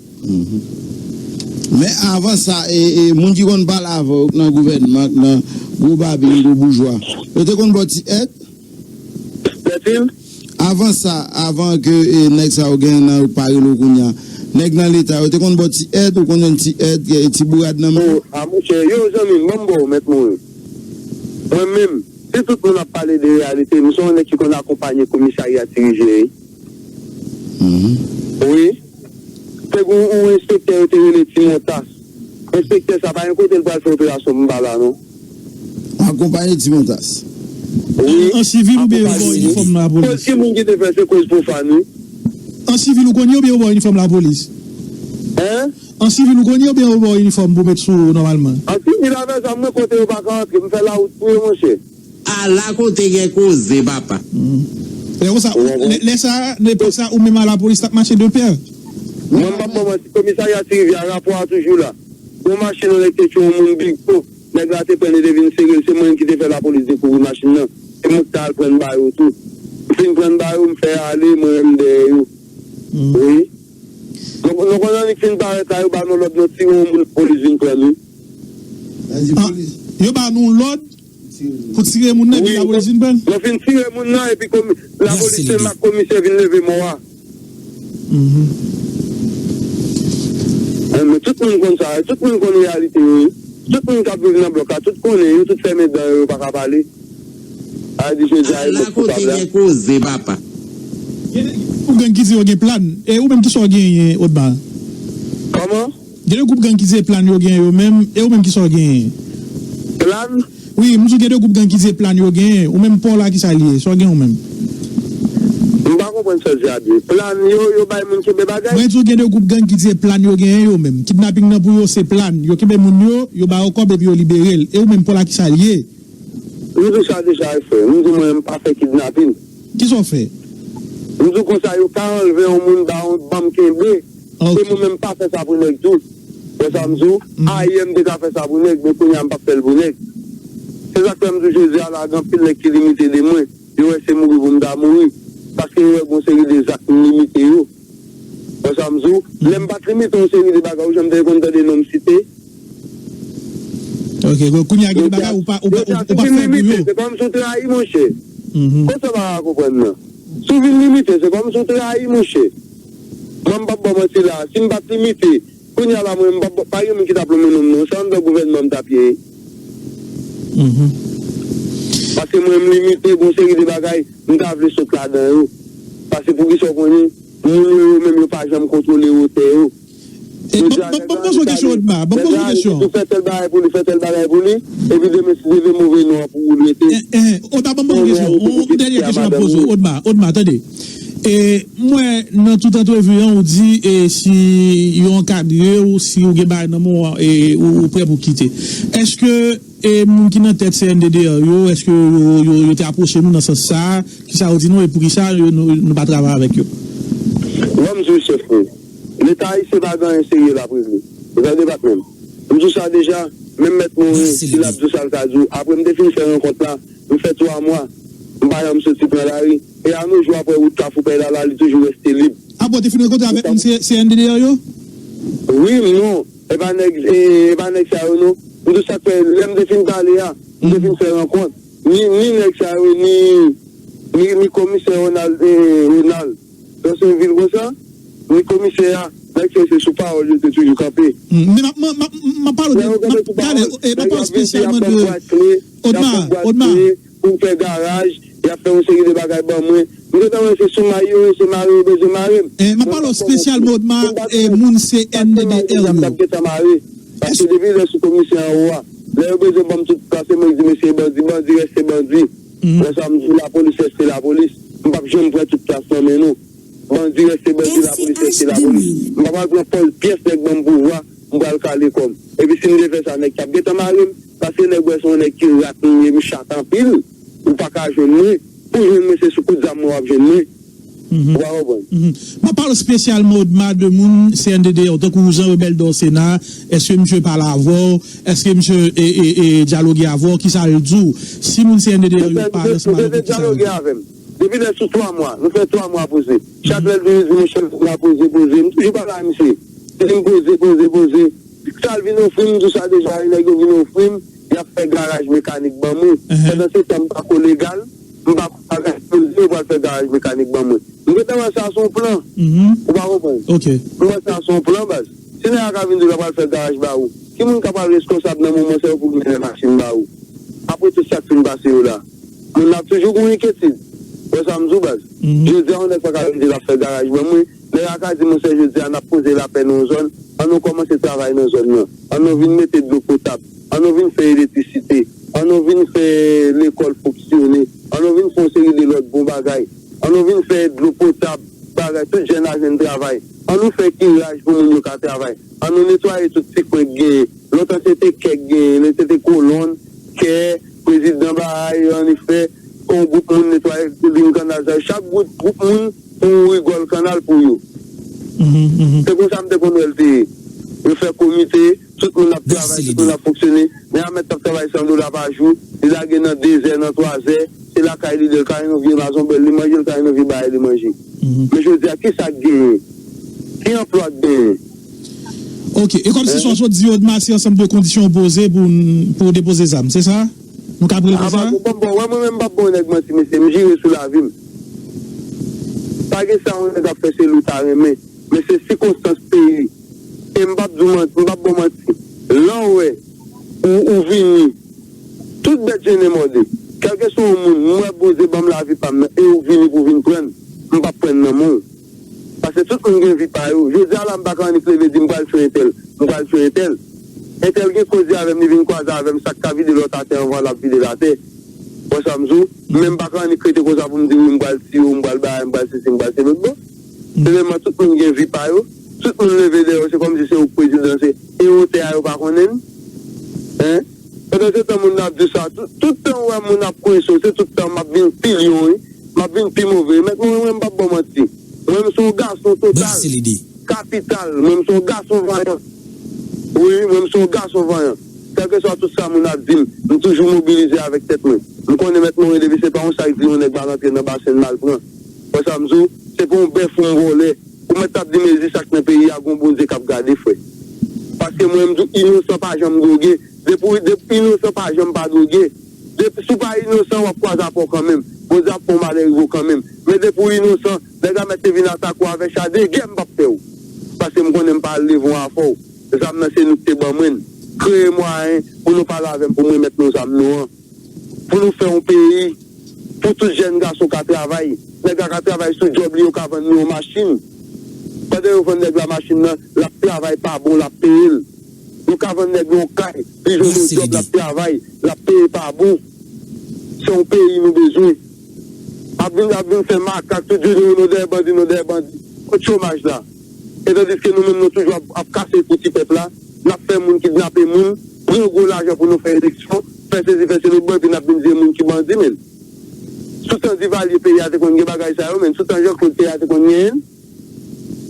Men avan sa, e, e, moun ki konn pale avè w nan gouvènman, nan gwo babin, gwo boujwa, yo te konn ba w ti èd? Pèfil? Avan sa, avan ke, e, nèg sa yo gen nan yo pa rele w kounye a, nèg nan Leta, yo te konn ba w ti èd, ou konn jwenn ti èd, e, ti bourad nan men? O, a monchè, yo, zanmi m, ban m ba w, mèt Mori. Mwen menm, si tout moun ap pale de reyalite, m se yon nèg ki konn akonpanye komisarya Ti Rivyè. Wi. Te gen yon enspektè yo te rele Ti Montas. Enspektè sa pa gen kote l pral fè operasyon pou m pa la non. Akonpanye Ti Montas. Wi. An sivil oubyen yo ba w inifòm nan lapolis? Koz ki moun ki te fè se koz pwofàn wi. An sivil ou konn ye oubyen yo ba w inifòm lapolis? Hein? An sivil ou konn ye oubyen yo ba w inifòm pou w met sou ou nòmalman? An sivil avè zam mwen kote yo pa ka antre, m fè lawout pou yo monchè. Ala kote gen koze papa. Lè konsa, lè, lè sa, nan epòk sa, ou menm a lapolis t ap mache de pè. Mwen m p ap ba w manti, komisarya Ti Rivyè a, rapò a toujou la. Yon machin yon nèg te tchwe yon moun Big Pro, nèg la te pran li te vin sere l, se mwen ki te fè lapolis dekouvri machin nan. Se mwen ki t al pran ba yo tou. M fin pran ba yo, m fè ale, mwen menm dèyè yo. Wi. Nou, nou konn annik fin parèt la, yo ba nou lòd, nou tire yon moun, polis vin pran nou. Yo ba nou lòd pou tire moun nan, epi lapolis vin pran? Nou fin tire moun nan, epi komi-, lapolis Senmak, komisè vin leve mò a. Men tout moun konn sa, tout moun konn reyalite yo wi. Tout moun k ap viv nan blòk la, tout konnen, yo tout fèmen dan yo, yo pa ka pale. A di jodi a e mwen k koupab la. Ala kote gen koze papa. Gen de gwoup gang ki di yo gen plan. E ou menm kisa w genyen, Odma? Kòman? Gen de gwoup gang ki di se plan yo gen yo menm. E ou menm kisa w genyen? Plan? Wi, m di w gen de gwoup gang ki di se plan yo genyen. Ou menm pa w la kisa l ye? Sa w gen ou menm? M pa konprann sa w di a byen. Plan yo, yo bay moun kenbe bagay? Mwen di w gen de gwoup gang ki di se plan yo genyen yo menm. Kidnaping nan pou yo se plan. Yo kenbe moun yo, yo ba yo kòb epi yo libere l. E ou menm pa w la kisa l ye? M di w sa deja wi frè. M di w mwen menm m pa fè kidnaping. Kisa w fè? M di w konsa yo ka anlve yon moun ba yon banm kenbe. Se mwen menm m pa fè sa pou nèg tou. Wè sa m di w? Ayè m te ka fè sa pou nèg, men kounye a m p ap fè l pou nèg. Se sa k fè m di w jodi a la gen anpil nèg ki limite de mwen. Yo wè se mouri pou m ta mouri. Paske yo wè gen yon seri de zak m limite yo. Wè sa m di w? Lè m pa t limite yon seri de bagay, ou janm te konn tande non m site? Ok, kounye a gen de bagay ou pa, ou pa, ou, ou pa fè pou yo. Se kòm si w trayi, monchè. Konsa w pa ka konprann nan. Si w vin limite, se kòm si w trayi, monchè. Mwen, m p ap ba w manti la. Si m pa t limite, kounye a la, mwen, m p ap, pa gen moun ki t ap lonmen non m, non. Se anndan gouvènman m t ap ye. Paske mwen, m limite, gen yon seri de bagay, m ta vle sot ladan yo. Paske poukisa w konnen, moun yo, yo menm, yo pa janm kontwole wotè yo. E, ban, ban, ban m poze w kesyon, Odma. Ban m poze w kesyon. Fè tèl bagay pou li, fè tèl bagay pou li. Epi demen, si Dye vle, move non an pou ou l rete. Eh, eh, Odma, ban m poze w kesyon. Yon, yon dènye kesyon m ap poze w, Odma. Odma, tande. E, mwen, nan tout antrevi an, ou di, e, si yo ankadre w, si ou gen bagay nan men w, e, ou, ou prè pou kite. Èske, e, moun ki nan tèt C N D D A yo, èske yo, yo, yo te apwoche nou nan sans sa a? Kisa yo di nou e poukisa yo, nou, nou pa travay avèk yo? Ban m di w, chèf mwen. Leta ayisyen pa gen anyen serye l ap regle. Ou tande, patnè m? M di w sa deja, menm Mèt Morin, si l ap di w sa l ka di w, apre m te fin fè rankont la, m fè twa mwa, m pa janm soti pran lari. E a nos jours, apre wout Kafou Pèy la, la, li toujou reste lib. Apre w te fin rankontre avèk moun C N D D R yo? Wi, m non. E pa nèg, e, e pa nèg sa yo, non. M di w sa k fè, lè m te fin pale a, m te fin fè rankont. Ni, ni nèg sa yo, ni, ni, ni komisè Ronald, e, Ronald. Nan se yon vil konsa, ni komisè a, nèg sa yo se sou pawòl yo te toujou kanpe. Men m ap, m ap, m ap pale de, m ap, talè, e, m ap pale espesyalman de Odma, Odma. Pou m fè garaj, y ap fè yon seri de bagay ban mwen. M gentan wè se sou may yo, se mare yo bezwen mare m. E, m ap pale espesyalman Odma, e, moun C N D D R yo. M ap gentan mare. Paske depi lè sou komisè anwo a, lè yo bezwen ban m tout plas, se mwen ki di mesye bandi, bandi reste bandi. Wè sa m di w, lapolis reste lapolis. M p ap janm pran tout plas nan men nou. Bandi reste bandi, lapolis reste lapolis. M pa pral pran pòz pyès nèg ban m pouvwa, m pral kale kò m. Epi si m te fè sa, nèg t ap gentan mare m, paske nèg wè se yon nèg ki rat m ye, m chat anpil, ou pa ka jwenn mwen. Pou jwenn mwen, se sou kout zam mwen w ap jwenn mwen. Ou pa konprann? M ap pale espesyalman Odma de moun C N D D R, tankou Jean Rebel Dorcena, èske misye pale avè w? Èske misye e, e, e, dyaloge avè w? Kisa l di w? Si moun C N D D R yo pale ansanm avè w, kisa yo di w? Depi lè sou twa mwa, nou fè twa mwa poze. Chak lè l vin, li di, monchè, m la poze, poze. M toujou pale a misye. Li di m poze, poze, poze. Sa l vin ofri m, m di w sa deja, nèg yo vin ofri m, y ap fè garaj mekanik ban mwen. Pandan se tan, m pa ko legal, m pa ko bagay, yo di yo pral fè garaj mekanik ban mwen. M gentan wè sa se yon plan. Ou pa konprann? M wè sa se yon plan, baz. Si nèg la ka vin di l ap pral fè garaj ba ou, ki moun k ap pral reskonsab nan moman sa yo pou l mennen machin ba ou? Apre tout sa k fin pase yo la. Moun nan ap toujou gen yon enkyetid. Wè sa m di w, baz. Jodi a, yon nèg pa ka vin di l ap fè garaj ban mwen. Nèg la ka di, monchè, jodi a, n ap poze lapè nan yon zòn. An nou kòmanse travay nan zòn nan. An nou vin mete dlo potab. An nou vin fè elektrisite. An nou vin fè lekòl fonksyone. An nou vin fè yon seri de lòt bon bagay. An nou vin fè dlo potab, bagay, tout jèn la jwenn travay. An nou fè kiraj pou moun yo ka travay. An nou netwaye tout ti kwen k genyen. Lontan se te kè k genyen, se te kolonn, kè, prezidan bagay, annifè, yon gwoup moun netwaye liy kannal sa yo. Chak gwoup, gwoup moun pou rigòl kannal pou yo. Se konsa m te konn wè l te ye. Yo fè komite, tout moun ap travay, tout moun ap fonksyone. Men Ahmed t ap travay san dola pa jou, li lage nan de zè, nan twa zè, se lakay li, li kare nan vye mazon bèl, li manje, li kare nan vye bagay, li manje. Men jodi a, ki sa k genyen? Ki anplwa k genyen? Ok, e kòm se sa w sot di yo, Odma, se ansanm de kondisyon w poze pou, pou w depoze zam, se sa? Nou ka rele l konsa? Bon, bon, wè, mwen menm, m p ap ba yon nèg manti, mesye, m jire sou lavi m. Pa gen sa yon nèg ap fè se li w ta renmen, men se sikonstans peyi. E m p ap di w manti, m p ap ba w manti. Lè w wè, ou, ou vini, tout bèt jennen mòde. Kèlkeswa yon moun, m wè Bondye ban m lavi pa m nan, e ou vini pou w vin pran l, m p ap pran l nan men w. Paske tout moun gen vi pa yo. Jodi a la, m pa ka annik leve di m pral tchwe entèl, m pral tchwe entèl. Entèl gen koze avè m, li vin kwaze avè m, sa k ka vide lòt atè anvan l ap vide l atè. Wè sa m di w? Men m pa ka annik rete konsa pou m di wi, m pral tiye w, m pral bagay, m pral sesi, m pral se lòt bò. Sèlman tout moun gen vi pa yo. Tout moun leve dèyè w, se kòmsi se ou k prezidan, se e wotè a yo pa konnen l. Hein? Pandan se tan moun nan ap di sa, tout, tout tan w wè moun ap kwense w, se tout tan m ap vin pi lyon wi. M ap vin pi move. Mèt mwen, mwen, m p ap ba w manti. Mwen, m se yon gason total. Kapital. Mwen, m se yon gason vanyan. Wi, mwen, m se yon gason vanyan. Kèlkeswa tout sa moun ap di m, m toujou mobilize avèk tèt mwen. M konnen Mèt Morin depi se pa yon sak di yon nèg pa rantre nan basen l mal pran. Wè sa m di w, se pa yon bèf ou m vòlè. Ou mèt t ap di mezi sa k nan peyi a, gon Bondye k ap gade, frè. Paske mwen, m di w, inosan pa janm dwoge. Depi w, depi inosan pa janm pa dwoge. Depi si w pa inosan, w ap kwaze a pa w kanmenm. Bondye ap fè yon malè rive w kanmenm. Men depi w inosan, nèg la mèt te vin atake w avè cha de gè, m p ap fè w. Paske m konnen m pa al leve yon afè w. Zam nan se nou ki te ban mwen l. Kreye mwayen pou nou pale avè m, pou mwen remèt nou zam nou an. Pou nou fè yon peyi, pou tout jèn gason ka travay. Nèg la ka travay sou djòb li, yo ka vann li yon machin. Pandan yo vann nèg la machin nan, l ap travay pa bon, l ap peye l. Yo ka vann nèg yon kay, li jwenn yon djòb, l ap travay, l ap peye pa bon. Se yon peyi nou bezwen. Ap vin, ap vin fè makak, tout jou nou dèyè bandi, nou dèyè bandi. Kot chomaj la? E tandiske nou menm nou toujou ap, ap kase kou ti pèp la, n ap fè moun kidnape moun, pran gwo lajan pou nou fè eleksyon, fè sesi, fè selo, bon, epi n ap vin di moun ki bandi, men. Sou tan Divalye peyi a te konn gen bagay sa yo, men. Sou tan Jean Claude peyi a te konn genyen l.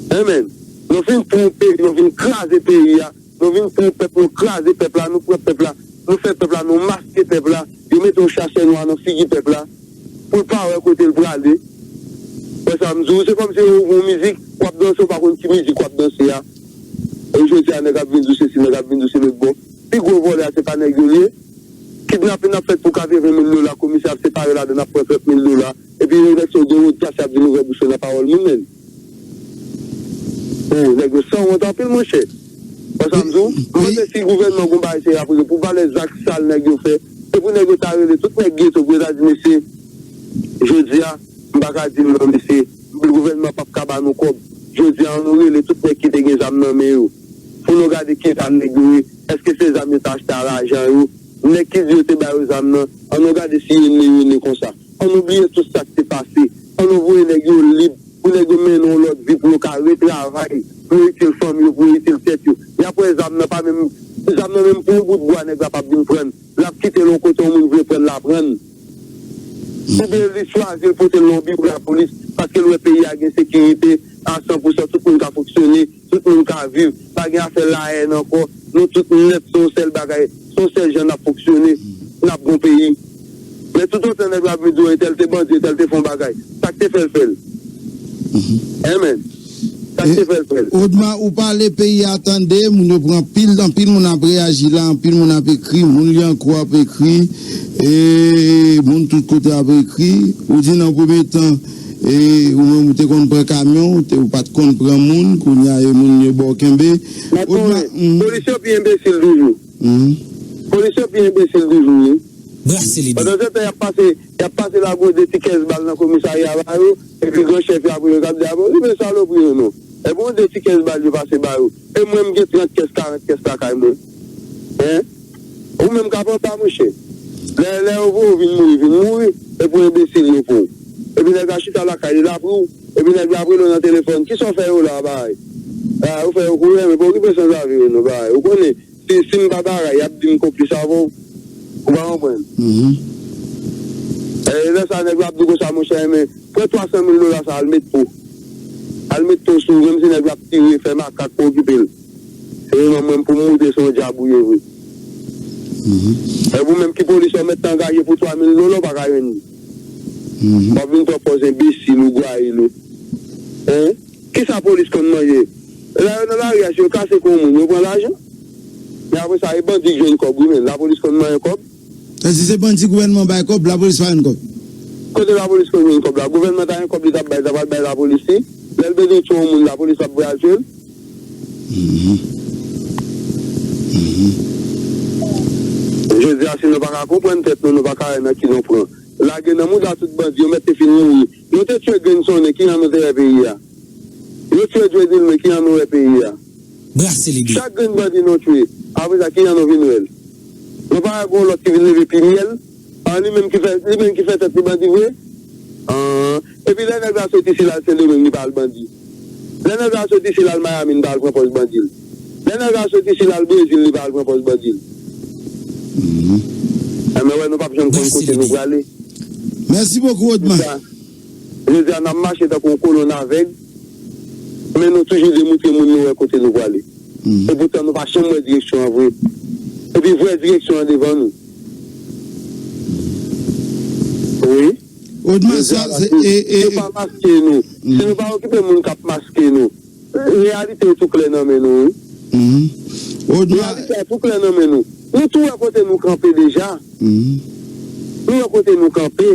Hein, men. Nou fin twonpe, nou fin kraze peyi a. Nou vin pran pèp, nou kraze pèp la, nou pran pèp la, nou fè pèp la, nou maske pèp la, yo mete yon chasè nwa nan figi pèp la, pou l pa wè kote l prale. Wè sa m di w, se kòmsi yo ouvri yon mizik, w ap danse, w pa konn ki mizik w ap danse a. E jodi a, nèg ap vin di w sesi, nèg ap vin di w se lòt bò. Pi gwo vòlè a, se pa nèg yo l ye. Kidnapin ap fèt pou katreven mil dola, komisè ap separe ladann, ap pran trant mil dola. Epi yo nèg sa yo gen odasye ap vin ouvè bouch yo nan pawòl moun, menm. O, nèg yo sanwont anpil, monchè. Wè sa m di w? M panse si gouvènman gon bagay serye ap regle pou valè zak sal nèg yo fè, se pou nèg yo ta rele tout nèg geto pou yo ta di, mesye, jodi a, m pa ka di l non, mesye, gouvènman p ap ka ba nou kòb. Jodi a, ann nou rele tout nèg ki te gen zam nan men yo. Pou nou gade ki zam nèg yo ye. Èske se zam yo te achte a lajan yo? Nèg ki di yo te ba yo zam nan, ann nou gade si yo ne yo ne konsa. Ann nou bliye tout sa k te pase. Ann nou voye nèg yo lib, pou nèg yo mennen yon lòt vi, pou yo ka retravay, pou yo itil fanmi yo, pou yo itil tèt yo. Y ap wè zam nan pa menm, zam nan menm pou yon bout bwa nèg la p ap vin pran l. L ap kite l yon kote yon moun vle pran l, l a pran l. Oubyen li chwazi l pote l nan yon biwo lapolis, paske l wè peyi a gen sekirite a san pou san, tout moun ka fonksyone, tout moun ka viv, pa gen afè lahèn ankò, nou tout nèt se yon sèl bagay, se yon sèl jan n ap fonksyone, n ap gon peyi. Men toutotan nèg la ap vin di w entèl te bandi, entèl te fè yon bagay, sa k te fè l fè l? Enmen. Sa k te fè l fè l? Odma, ou pale, peyi a tande, moun yo pran anpil, anpil moun ap reyaji la, anpil moun ap ekri, moun Lyankou ap ekri, e moun tout kote ap ekri. Ou di nan premye tan, e ou menm ou te konn pran kamyon, ou te, ou pa t konn pran moun, kounye a e moun yo ba w kenbe. Odma, polis yo pi enbesil toujou. Polis yo pi enbesil toujou, wi. Pandan se tan, y ap pase, y ap pase lage yon de ti kès bal nan komisarya ba yo, epi gran chèf yo ap rive, k ap di, a bon, li vle salopri yo non. Epi yon de ti kès bal yo pase ba yo. E mwen, m gen trant kès, karant kès lakay mwen. Hein? Ou menm k ap anba, monchè. Lè, lè yo voye w vin mouri, vin mouri. Epi yon enbesil yo pran w. Epi nèg la chita lakay li la pou ou. Epi nèg la ap rele w nan telefòn. Kisa w fè yo la, bay? A, ou fè yo kouri, men pa okipe sanzave yo non, bay. Ou konnen, si, si m pa bagay, y ap di m konplis avè w. Ou pa konprann? E lè sa, nèg la ap di w konsa, monchè, men, pran twa san mil dola sa, al met po. Al met po sou ou, menm si nèg la ap tire, fè makak, pa okipe l. Se mwen, mwen, pou m moutre se yon dyab ou ye vre. E ou menm ki polis ou mèt angaje pou twa mil dola, ou pa ka jwenn li. W ap vin pran pòz enbesil ou, gwayil ou. Hein? Kisa polis konn manje? Lè yo nan lari a, si yo kase kou moun, yo pran lajan. Men apre sa, e bandi k jwenn kòb, wi, men lapolis konn manyen kòb. Èske se bandi gouvènman bay kòb, lapolis pa jwenn kòb? Kote lapolis konn jwenn kòb la? Gouvènman ta jwenn kòb, li t ap bay, li ta pral bay lapolis li. Lè l bezwen tchwe yon moun, lapolis ap pral tchwe l. Jodi a, si nou pa ka konprann tèt nou, nou pa ka wè nan ki nou pran. Lage nan mouda tout bandi, yo mèt te fin mouri. Nou te tchwe grenn sonnen, kijan nou te wè peyi a? Yo tchwe Dieudonné, kijan nou wè peyi a? Brase lide. Chak grenn bandi nou tchwe, apre sa, kijan nou vin wè l? Nou pa wè gon lòt ki vin leve pi myèl? An, li menm ki fè, li menm ki fè tèt li bandi vre? An, epi lè nèg la soti isi l al Sendomeng, li pa al bandi. Lè nèg la soti isi l al Miami, li pa al pran pòz bandi l. Lè nèg la soti isi l al Brezil, li pa al pran pòz bandi l. Enben, wè, nou p ap janm konn kote nou prale. Mèsi bokou, Odma. Jodi a, n ap mache tankou yon kolonn avèg, men nou toujou demoutre moun nou wè kote nou prale. Epoutan, nou pa janm wè direksyon an vre. Epi vrè direksyon an devan nou. Wi. Odma, sa, se, e, e, yo pa maske nou. Si nou pa okipe moun k ap maske nou, reyalite yo tou klè nan men nou, wi. Odma, reyalite a tou klè nan men nou. Nou tou wè kote nou kanpe deja. Nou wè kote nou kanpe.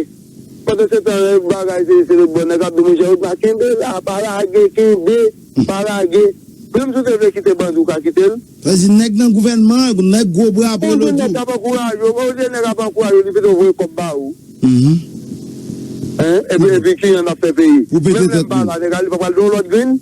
Pandan se tan, bagay se, se lòt bò, nèg ap di, monchè, Odma, kenbe la, pa lage, kenbe, pa lage. Menm si w te vle kite bandi, ou ka kite l. Sa di nèg nan gouvènman, nèg gwo bra pou yo lòt jou. Nèg ap ankouraje w, olye nèg ap ankouraje w, li pito voye kòb ba ou. Hein? Epi, epi kijan n ap fè peyi? Menm lè m pa la, nèg la, li pa pral di yon lòt grenn?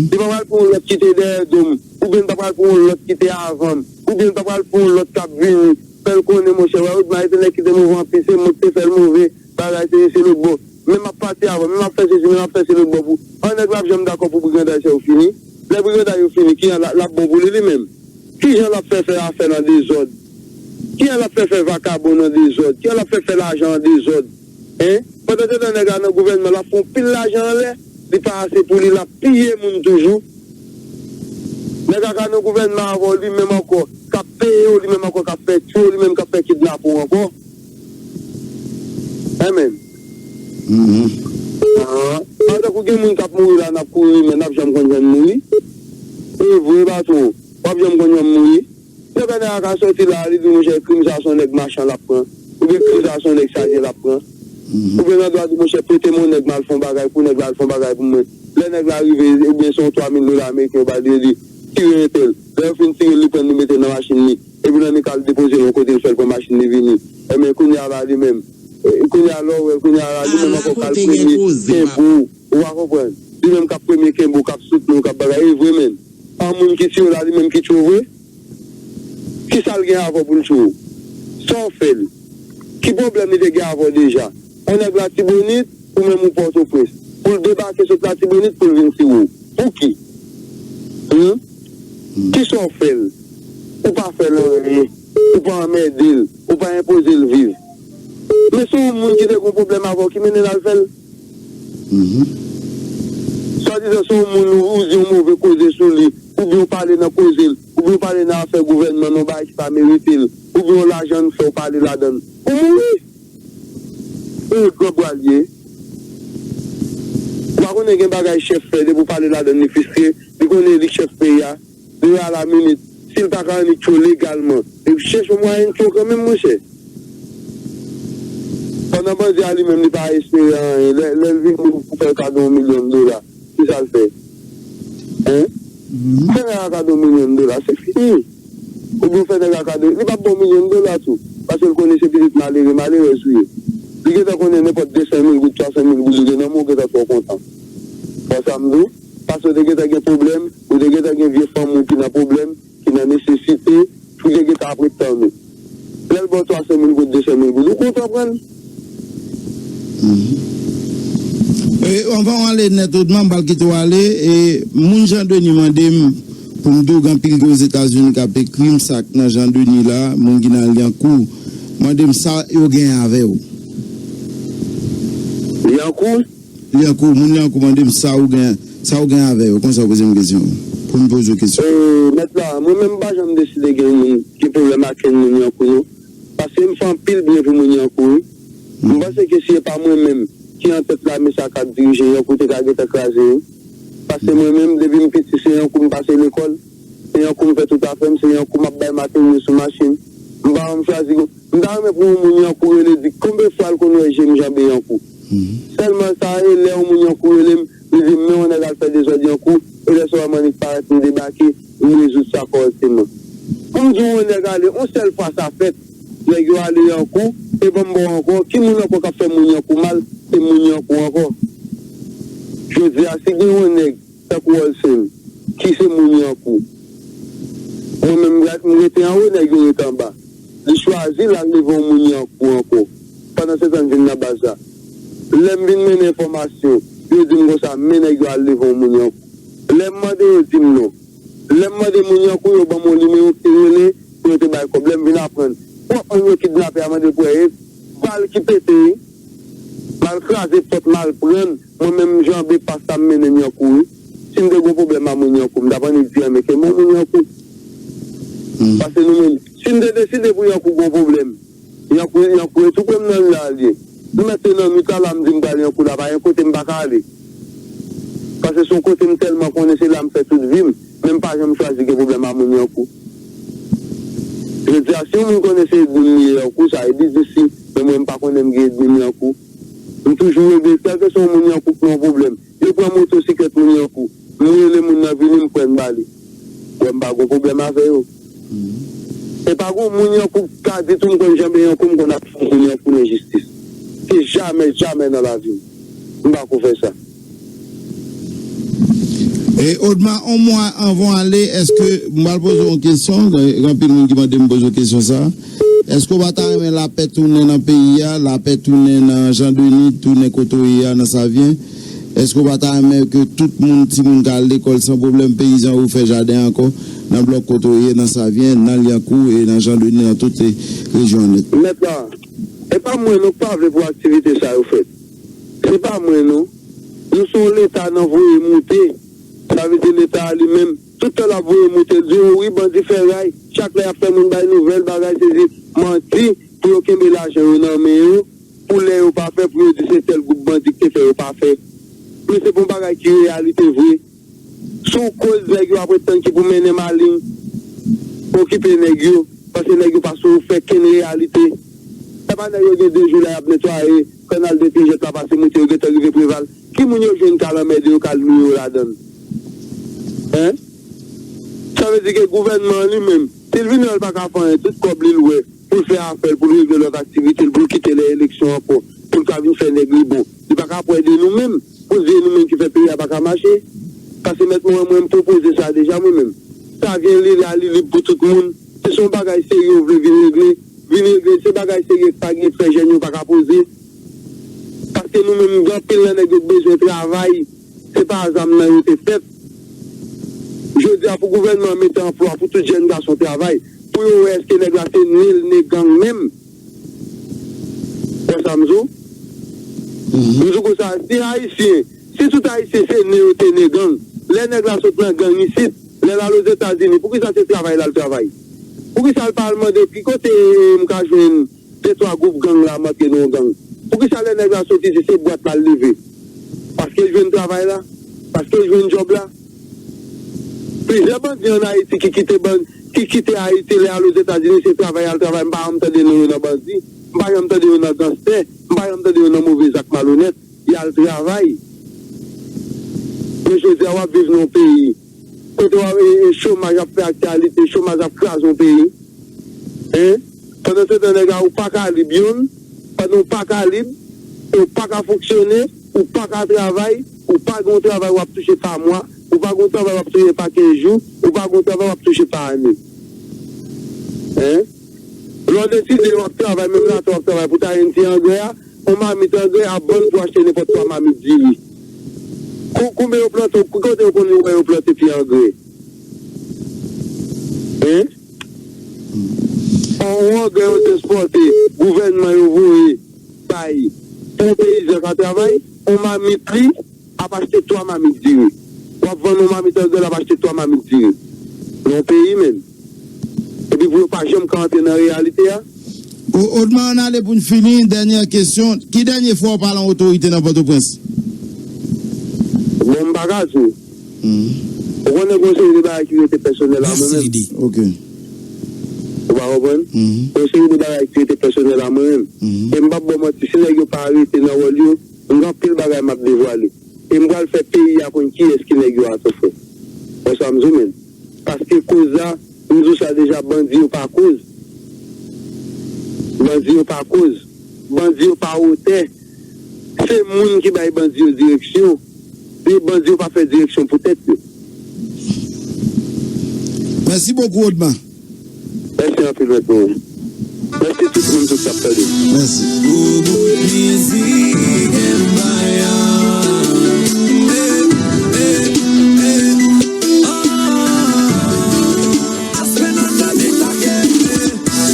Li pa pral pran yon lòt ki te dèyè do m, oubyen li pa pral pran yon lòt ki te avan m, oubyen li pa pral pran yon lòt k ap vini, fè l konnen, monchè, wè, Odma, se te nèg ki te move anpil, se mwen ki te fè l move, bagay, se, se lòt bò. Men m ap pati avan, men m ap fè sesi, men m ap fè se lòt bò pou. An, nèg la ap janm dakò pou briganday sa yo fini? Lè briganday yo fini, kijan l ap bon pou li, li menm? Kijan l ap fè fè afè nan dezòd? Kijan l ap fè fè vakabon nan dezòd? Kijan l ap fè fè lajan an dezòd? Hein? Pandan se tan nèg la nan gouvènman, l ap fè yon pil lajan anlè, li pa ase pou li, l ap piye moun toujou. M Nèg la ka nan gouvènman avè w li menm ankò, k ap peye w li menm ankò, k ap fè tchwe w li menm, k ap fè kidnape w ankò. Enben. Pandan kou gen moun k ap mouri la, n ap kouri, men n ap janm konn jan n mouri. E vre, patwon, w ap janm konn jan m mouri. Lè nèg la ka sòti la, li di, monchè, krim sa se yon nèg machan l ap pran. Oubyen krim sa se yon nèg saje l ap pran. Oubyen nan dwa di, monchè, prete m yon nèg m al fè yon bagay pou nèg la al fè yon bagay pou mwen. Lè nèg la rive, oubyen se yon twa mil dola ameriken yo ba li, li tire entèl. Lè yo fin tire l, li pran l, li mete l nan machin li. Epi nan li ka al depoze l yon kote, l fè l pran machin li vini. Enben, kounye a la, li menm. E, kounye a, lè w wè, kounye a la, li menm ankò k al premye kenbe w, ou pa konprann. Li menm k ap premye kenbe w, k ap soutni w, k ap bagay. E vre, menm. Pa moun ki tire w la, li menm ki tchwe w vre? Kisa l gen avè w pou l tchwe w? Sa w fè l? Ki pwoblèm li te gen avè w deja? Yon nèg Latibonit, ou menm ou Pòtoprens. Pou l debake sot Latibonit, pou l vin tire w. Pouki? Hum? Kisa w fè l? Ou pa fè l anyen. Ou pa anmède l. Ou pa enpoze l viv. Men se yon moun ki te gen yon pwoblèm avè w ki mennen l al fè l. Swadizan se yon moun ou, ou di yon move koze sou li, oubyen ou pale nan koze l, oubyen ou pale nan afè gouvènman nan yon bagay ki pa merite l, oubyen yon lajan l fè ou pale ladan l. Ou mouri! E gran bwa l ye. Ou pa konnen gen bagay chèf fè, depi w pale ladan l, li fristre, li konnen li k chèf peyi a. Deja la minit, si l pa ka annik tchwe w legalman, li chèche yon mwayen tchwe w kanmenm, monchè. Pandan bandi a li menm, li pa espere anyen. Lè, lè l vin pou fè l kado yon milyon dola, kisa l fè? Hein? Fè nèg la kado yon milyon dola, se fini. Oubyen fè nèg la kado, li p ap ba w milyon dola tou. Paske l konnen se pitit malere, malerèz ou ye. Li gentan konnen nenpòt de san mil goud, twa san mil goud ou gen nan men w, ou gentan twò kontan. Wè sa m di w? Paske w te gentan gen pwoblèm, ou te gentan gen vye fanmi w ki nan pwoblèm, ki nan nesesite, ou te gentan ap ret tann ou. Lè l ba w twa san mil goud, de san mil goud, ou kontan pran l. E, anvan w ale nèt, Odma, m pral kite w ale. E, moun Jan Deni mande m pou m di w gen anpil ki Ozetazini k ap ekri m sa k nan Jan Deni la, moun ki nan Lyankou. Mande m sa yo gen avè w. Lyankou? Lyankou, moun Lyankou mande m sa ou gen, sa ou gen avè yo. Konsa w poze m kesyon. Pou m poze w kesyon. E, mèt la, mwen menm m pa janm deside gen moun, gen pwoblèm ak kenn moun Lyankou, non. Paske m fè anpil byen pou moun Lyankou, wi. M panse ke si e pa mwen menm ki antèt lame sa k ap dirije Lyankou, te ka gentan kraze, wi. Paske mwen menm, depi m piti, se Lyankou m pase lekòl, se Lyankou m fè tout afè m, se Lyankou m ap bay materyo sou machin. M pa janm chwazi M ta renmen pou yon moun Lyankou rele di konbyen fwa l konn wè je m janbe Lyankou. Sèlman sa e lè yon moun Lyankou rele m, li di m men yon nèg al fè dezòd Lyankou, e lè sa w wè m annik parèt m debake, m rezoud sa kòrèkteman. Pou m di w yon nèg ale, yon sèl fwa sa fèt, nèg yo ale Lyankou, e ban m ba w ankò, ki moun ankò k ap fè moun Lyankou mal, se moun Lyankou ankò. Jodi a, si gen yon nèg tankou Olsen, ki se moun Lyankou. Mwen menm, m rete anwo, nèg yo rete anba. Li chwazi l al leve yon moun Lyankou ankò. Pandan se tan, m vin nan baz la. Lè m vin mennen enfòmasyon, yo di m konsa, men nèg yo al leve yon moun Lyankou. Lè m mande, yo di m non. Lè m mande moun Lyankou, yo ban m yon nimewo ki te rele, pou yo te bay kòb. Lè m vin aprann, pwòp moun yo kidnape a mande pou wè e bal ki pete, mal kraze pòt, mal prann, mwen menm m janbe pas la m mennen Lyankou, wi. Si m te gen pwoblèm a moun Lyankou, m t ap annik di, men ke mwen moun Lyankou. Paske nou menm, si m te deside pou Lyankou gen pwoblèm, Lyankou, Lyankou e tou pre m nan ri a l ye. M mèt se nan nwit la, la m di m pral Lyankou la, pa gen kote m pa ka ale. Paske se yon kote m tèlman konnen, se la m fè tout vi m, men m pa janm chwazi gen pwoblèm a moun Lyankou. Jodi a, si yon moun konnen se ènmi m li ye Lyankou, sa e biznis li, men mwen m pa konnen m gen ènmi m Lyankou. M toujou rele, kèlkeswa yon moun Lyankou ki nan yon pwoblèm, yo pran motosiklèt moun Lyankou, m rele moun nan vini, m pran m ba li. Bon, m pa gen pwoblèm avè yo. E pa gen moun Lyankou k ka di tou m konn janbe Lyankou, m konn ap fè moun Lyankou lenjistis. Se jamè, jamè nan lavi m. M pa ko fè sa. E Odma, yon mwa anvan w ale, èske, m pral poze w yon kesyon, gen anpil moun ki mande m poze w kesyon sa, èske w pa ta renmen lapè tounen nan peyi a, lapè tounen nan Jan Deni, tounen kote w ye a nan Savyen? Èske w pa ta renmen ke tout moun, timoun ka al lekòl san pwoblèm, peyizan yo fè jaden ankò nan blòk kote w ye, nan Savyen, nan Lyankou e nan Jan Deni, nan tout, e, rejyon an nèt? Mèt la, e pa mwen non k pa vle pou aktivite sa yo fèt. Se pa mwen non. Nou se yon Leta nan voye moute. Sa vle di Leta a li menm, Tout tan l ap voye moute, l di, o wi, bandi fè ray. Chak lè y ap fè moun bay nouvèl, bagay sezi, manti, pou yo kenbe lajan yo nan men yo, pou lè yo pa fè, pou yo di se tèl gwoup bandi ki te fè yo pa fè. Men se pa yon bagay ki reyalite vre. Si w koz nèg yo ap ret tann ki pou mennen malin, okipe nèg yo, paske nèg yo pa sou fè kenn reyalite. Se pa nèg yo gen de jou la y ap netwaye, kanal de Tejèt la pase moute, yo gentan rive Preval. Ki moun yo jwenn k al anmède yo, k al lwe yo ladan l? Hen? Sa vle di ke gouvènman an li menm, si l vin wè l pa ka fè anyen, tout kòb li l wè, pou l fè afè l, pou l regle lòt aktivite l, pou l kite lè eleksyon an fò, pou l ka vin fè nèg li bon. Li pa ka ap wè de nou menm, pou l di e nou menm ki fè peyi a pa ka mache. Paske mèt mwen, mwen, m pwopoze sa deja mwen menm. Sa gen li la, li lib pou tout moun. Si se yon bagay serye w vle vin regle, vin regle. Se bagay serye k pa gen frè jèn yo pa ka poze. Paske nou menm, gen anpil nan nèg yo k bezwen travay. Se pa a zam nan yo te fèt. Jodi a, pou gouvènman an mete anplwa pou tout jèn gason travay, pou yo wè èske nèg la se ne l ne gang menm. Wè sa m di w? M di w konsa, si Ayisyen, si tout Ayisyen se ne yo te ne gang, lè nèg la sot nan gang isit, lè l al Ozetazini, poukisa se travay l al travay? Poukisa l pa al mande ki kote m ka jwenn de twa gwoup gang la, m antre nan yon gang? Poukisa lè nèg la sot isit, se bwat l al leve? Paske l jwenn travay la? Paske l jwenn djòb la? Plizyè bandi ann Ayiti ki kite bann, ki kite Ayiti, lè al Ozetazini, se travay y al travay. M pa janm tande non yo nan bandi, m pa janm tande yo nan ganstè, m pa janm tande yo nan move zak malonèt, y al travay. Men jodi a, w ap viv nan yon peyi kote w ap, e, e, chomaj ap fè aktyalite, chomaj ap kraze yon peyi. Hein? Pandan se tan, nèg la, ou pa ka lib youn, pandan ou pa ka lib, e ou pa ka fonksyone, ou pa ka travay, ou pa gen yon travay w ap touche pa mwa, ou pa gen yon travay w ap touche pa kenz jou, ou pa gen yon travay w ap touche pa ane. Hein? Lè w deside w ap travay, menm lè w ap travay pou w ta jwenn ti angrè a, yon mamit angrè ap vann pou achte nenpòt twa mamit diri. Kou-, konbyen yo plante, ki kote yo konn wè yo plante pye angrè? Hein? Yon angrè yo te ekspòte, gouvènman yo voye bay pou yon peyizan ka travay, yon mamit li ap achte twa mamit diri. W ap vann yon mamit angrè, l ap achte twa mamit diri. Nan yon peyi menm. Epi pou yo pa janm ka antre nan reyalite a. O-, Odman, ann ale pou n fini. Dènyè kesyon. Ki dènye fwa w pale a yon otorite nan Pòtoprens? Bon, m pa ka di w. Ou konnen gen yon seri de bagay ki rete pèsonèl a mwen menm. Ok. Ou pa konprann? Gen yon seri de bagay ki rete pèsonèl a mwen menm. E m p ap ba w manti, si nèg yo pa rete nan wòl yo, m gen anpil bagay m ap devwale. E m pral fè peyi a konn kiyès ki nèg yo a tou frè. Wè sa m di w menm. Paske koz la, m di w sa deja, bandi yo pa koz. Bandi yo pa koz. Bandi yo pa wotè. Se moun ki bay bandi yo direksyon. Men bandi yo pa fè direksyon pou tèt yo. Mèsi bokou, Odman. Mèsi anpil, mèt mwen. Mèsi tout moun tout k ap tande. Mèsi. Pou bout mizik Empire.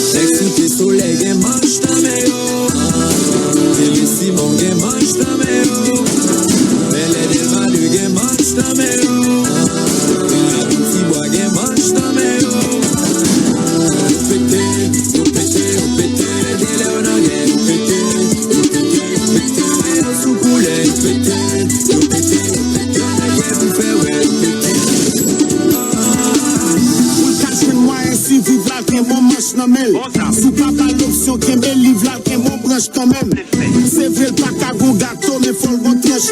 Nèg site solèy gen manch nan men yo. Tele Simon gen manch nan men yo. Bèlè Dèlma de gen manch nan men yo. Labou Tibwa gen manch nan men yo. Yo pete, yo pete, yo pete. Genlè yo nan gè, yo pete, yo pete, yo pete. Men yo sou koulè, yo pete, yo pete, yo pete. Nan gè pou fè wè, yo pete. Pou l ka jwenn mwayen siviv la, l gen bon manch nan men l. Si w pa ba l opsyon kenbe liv la, l gen bon branch kanmenm.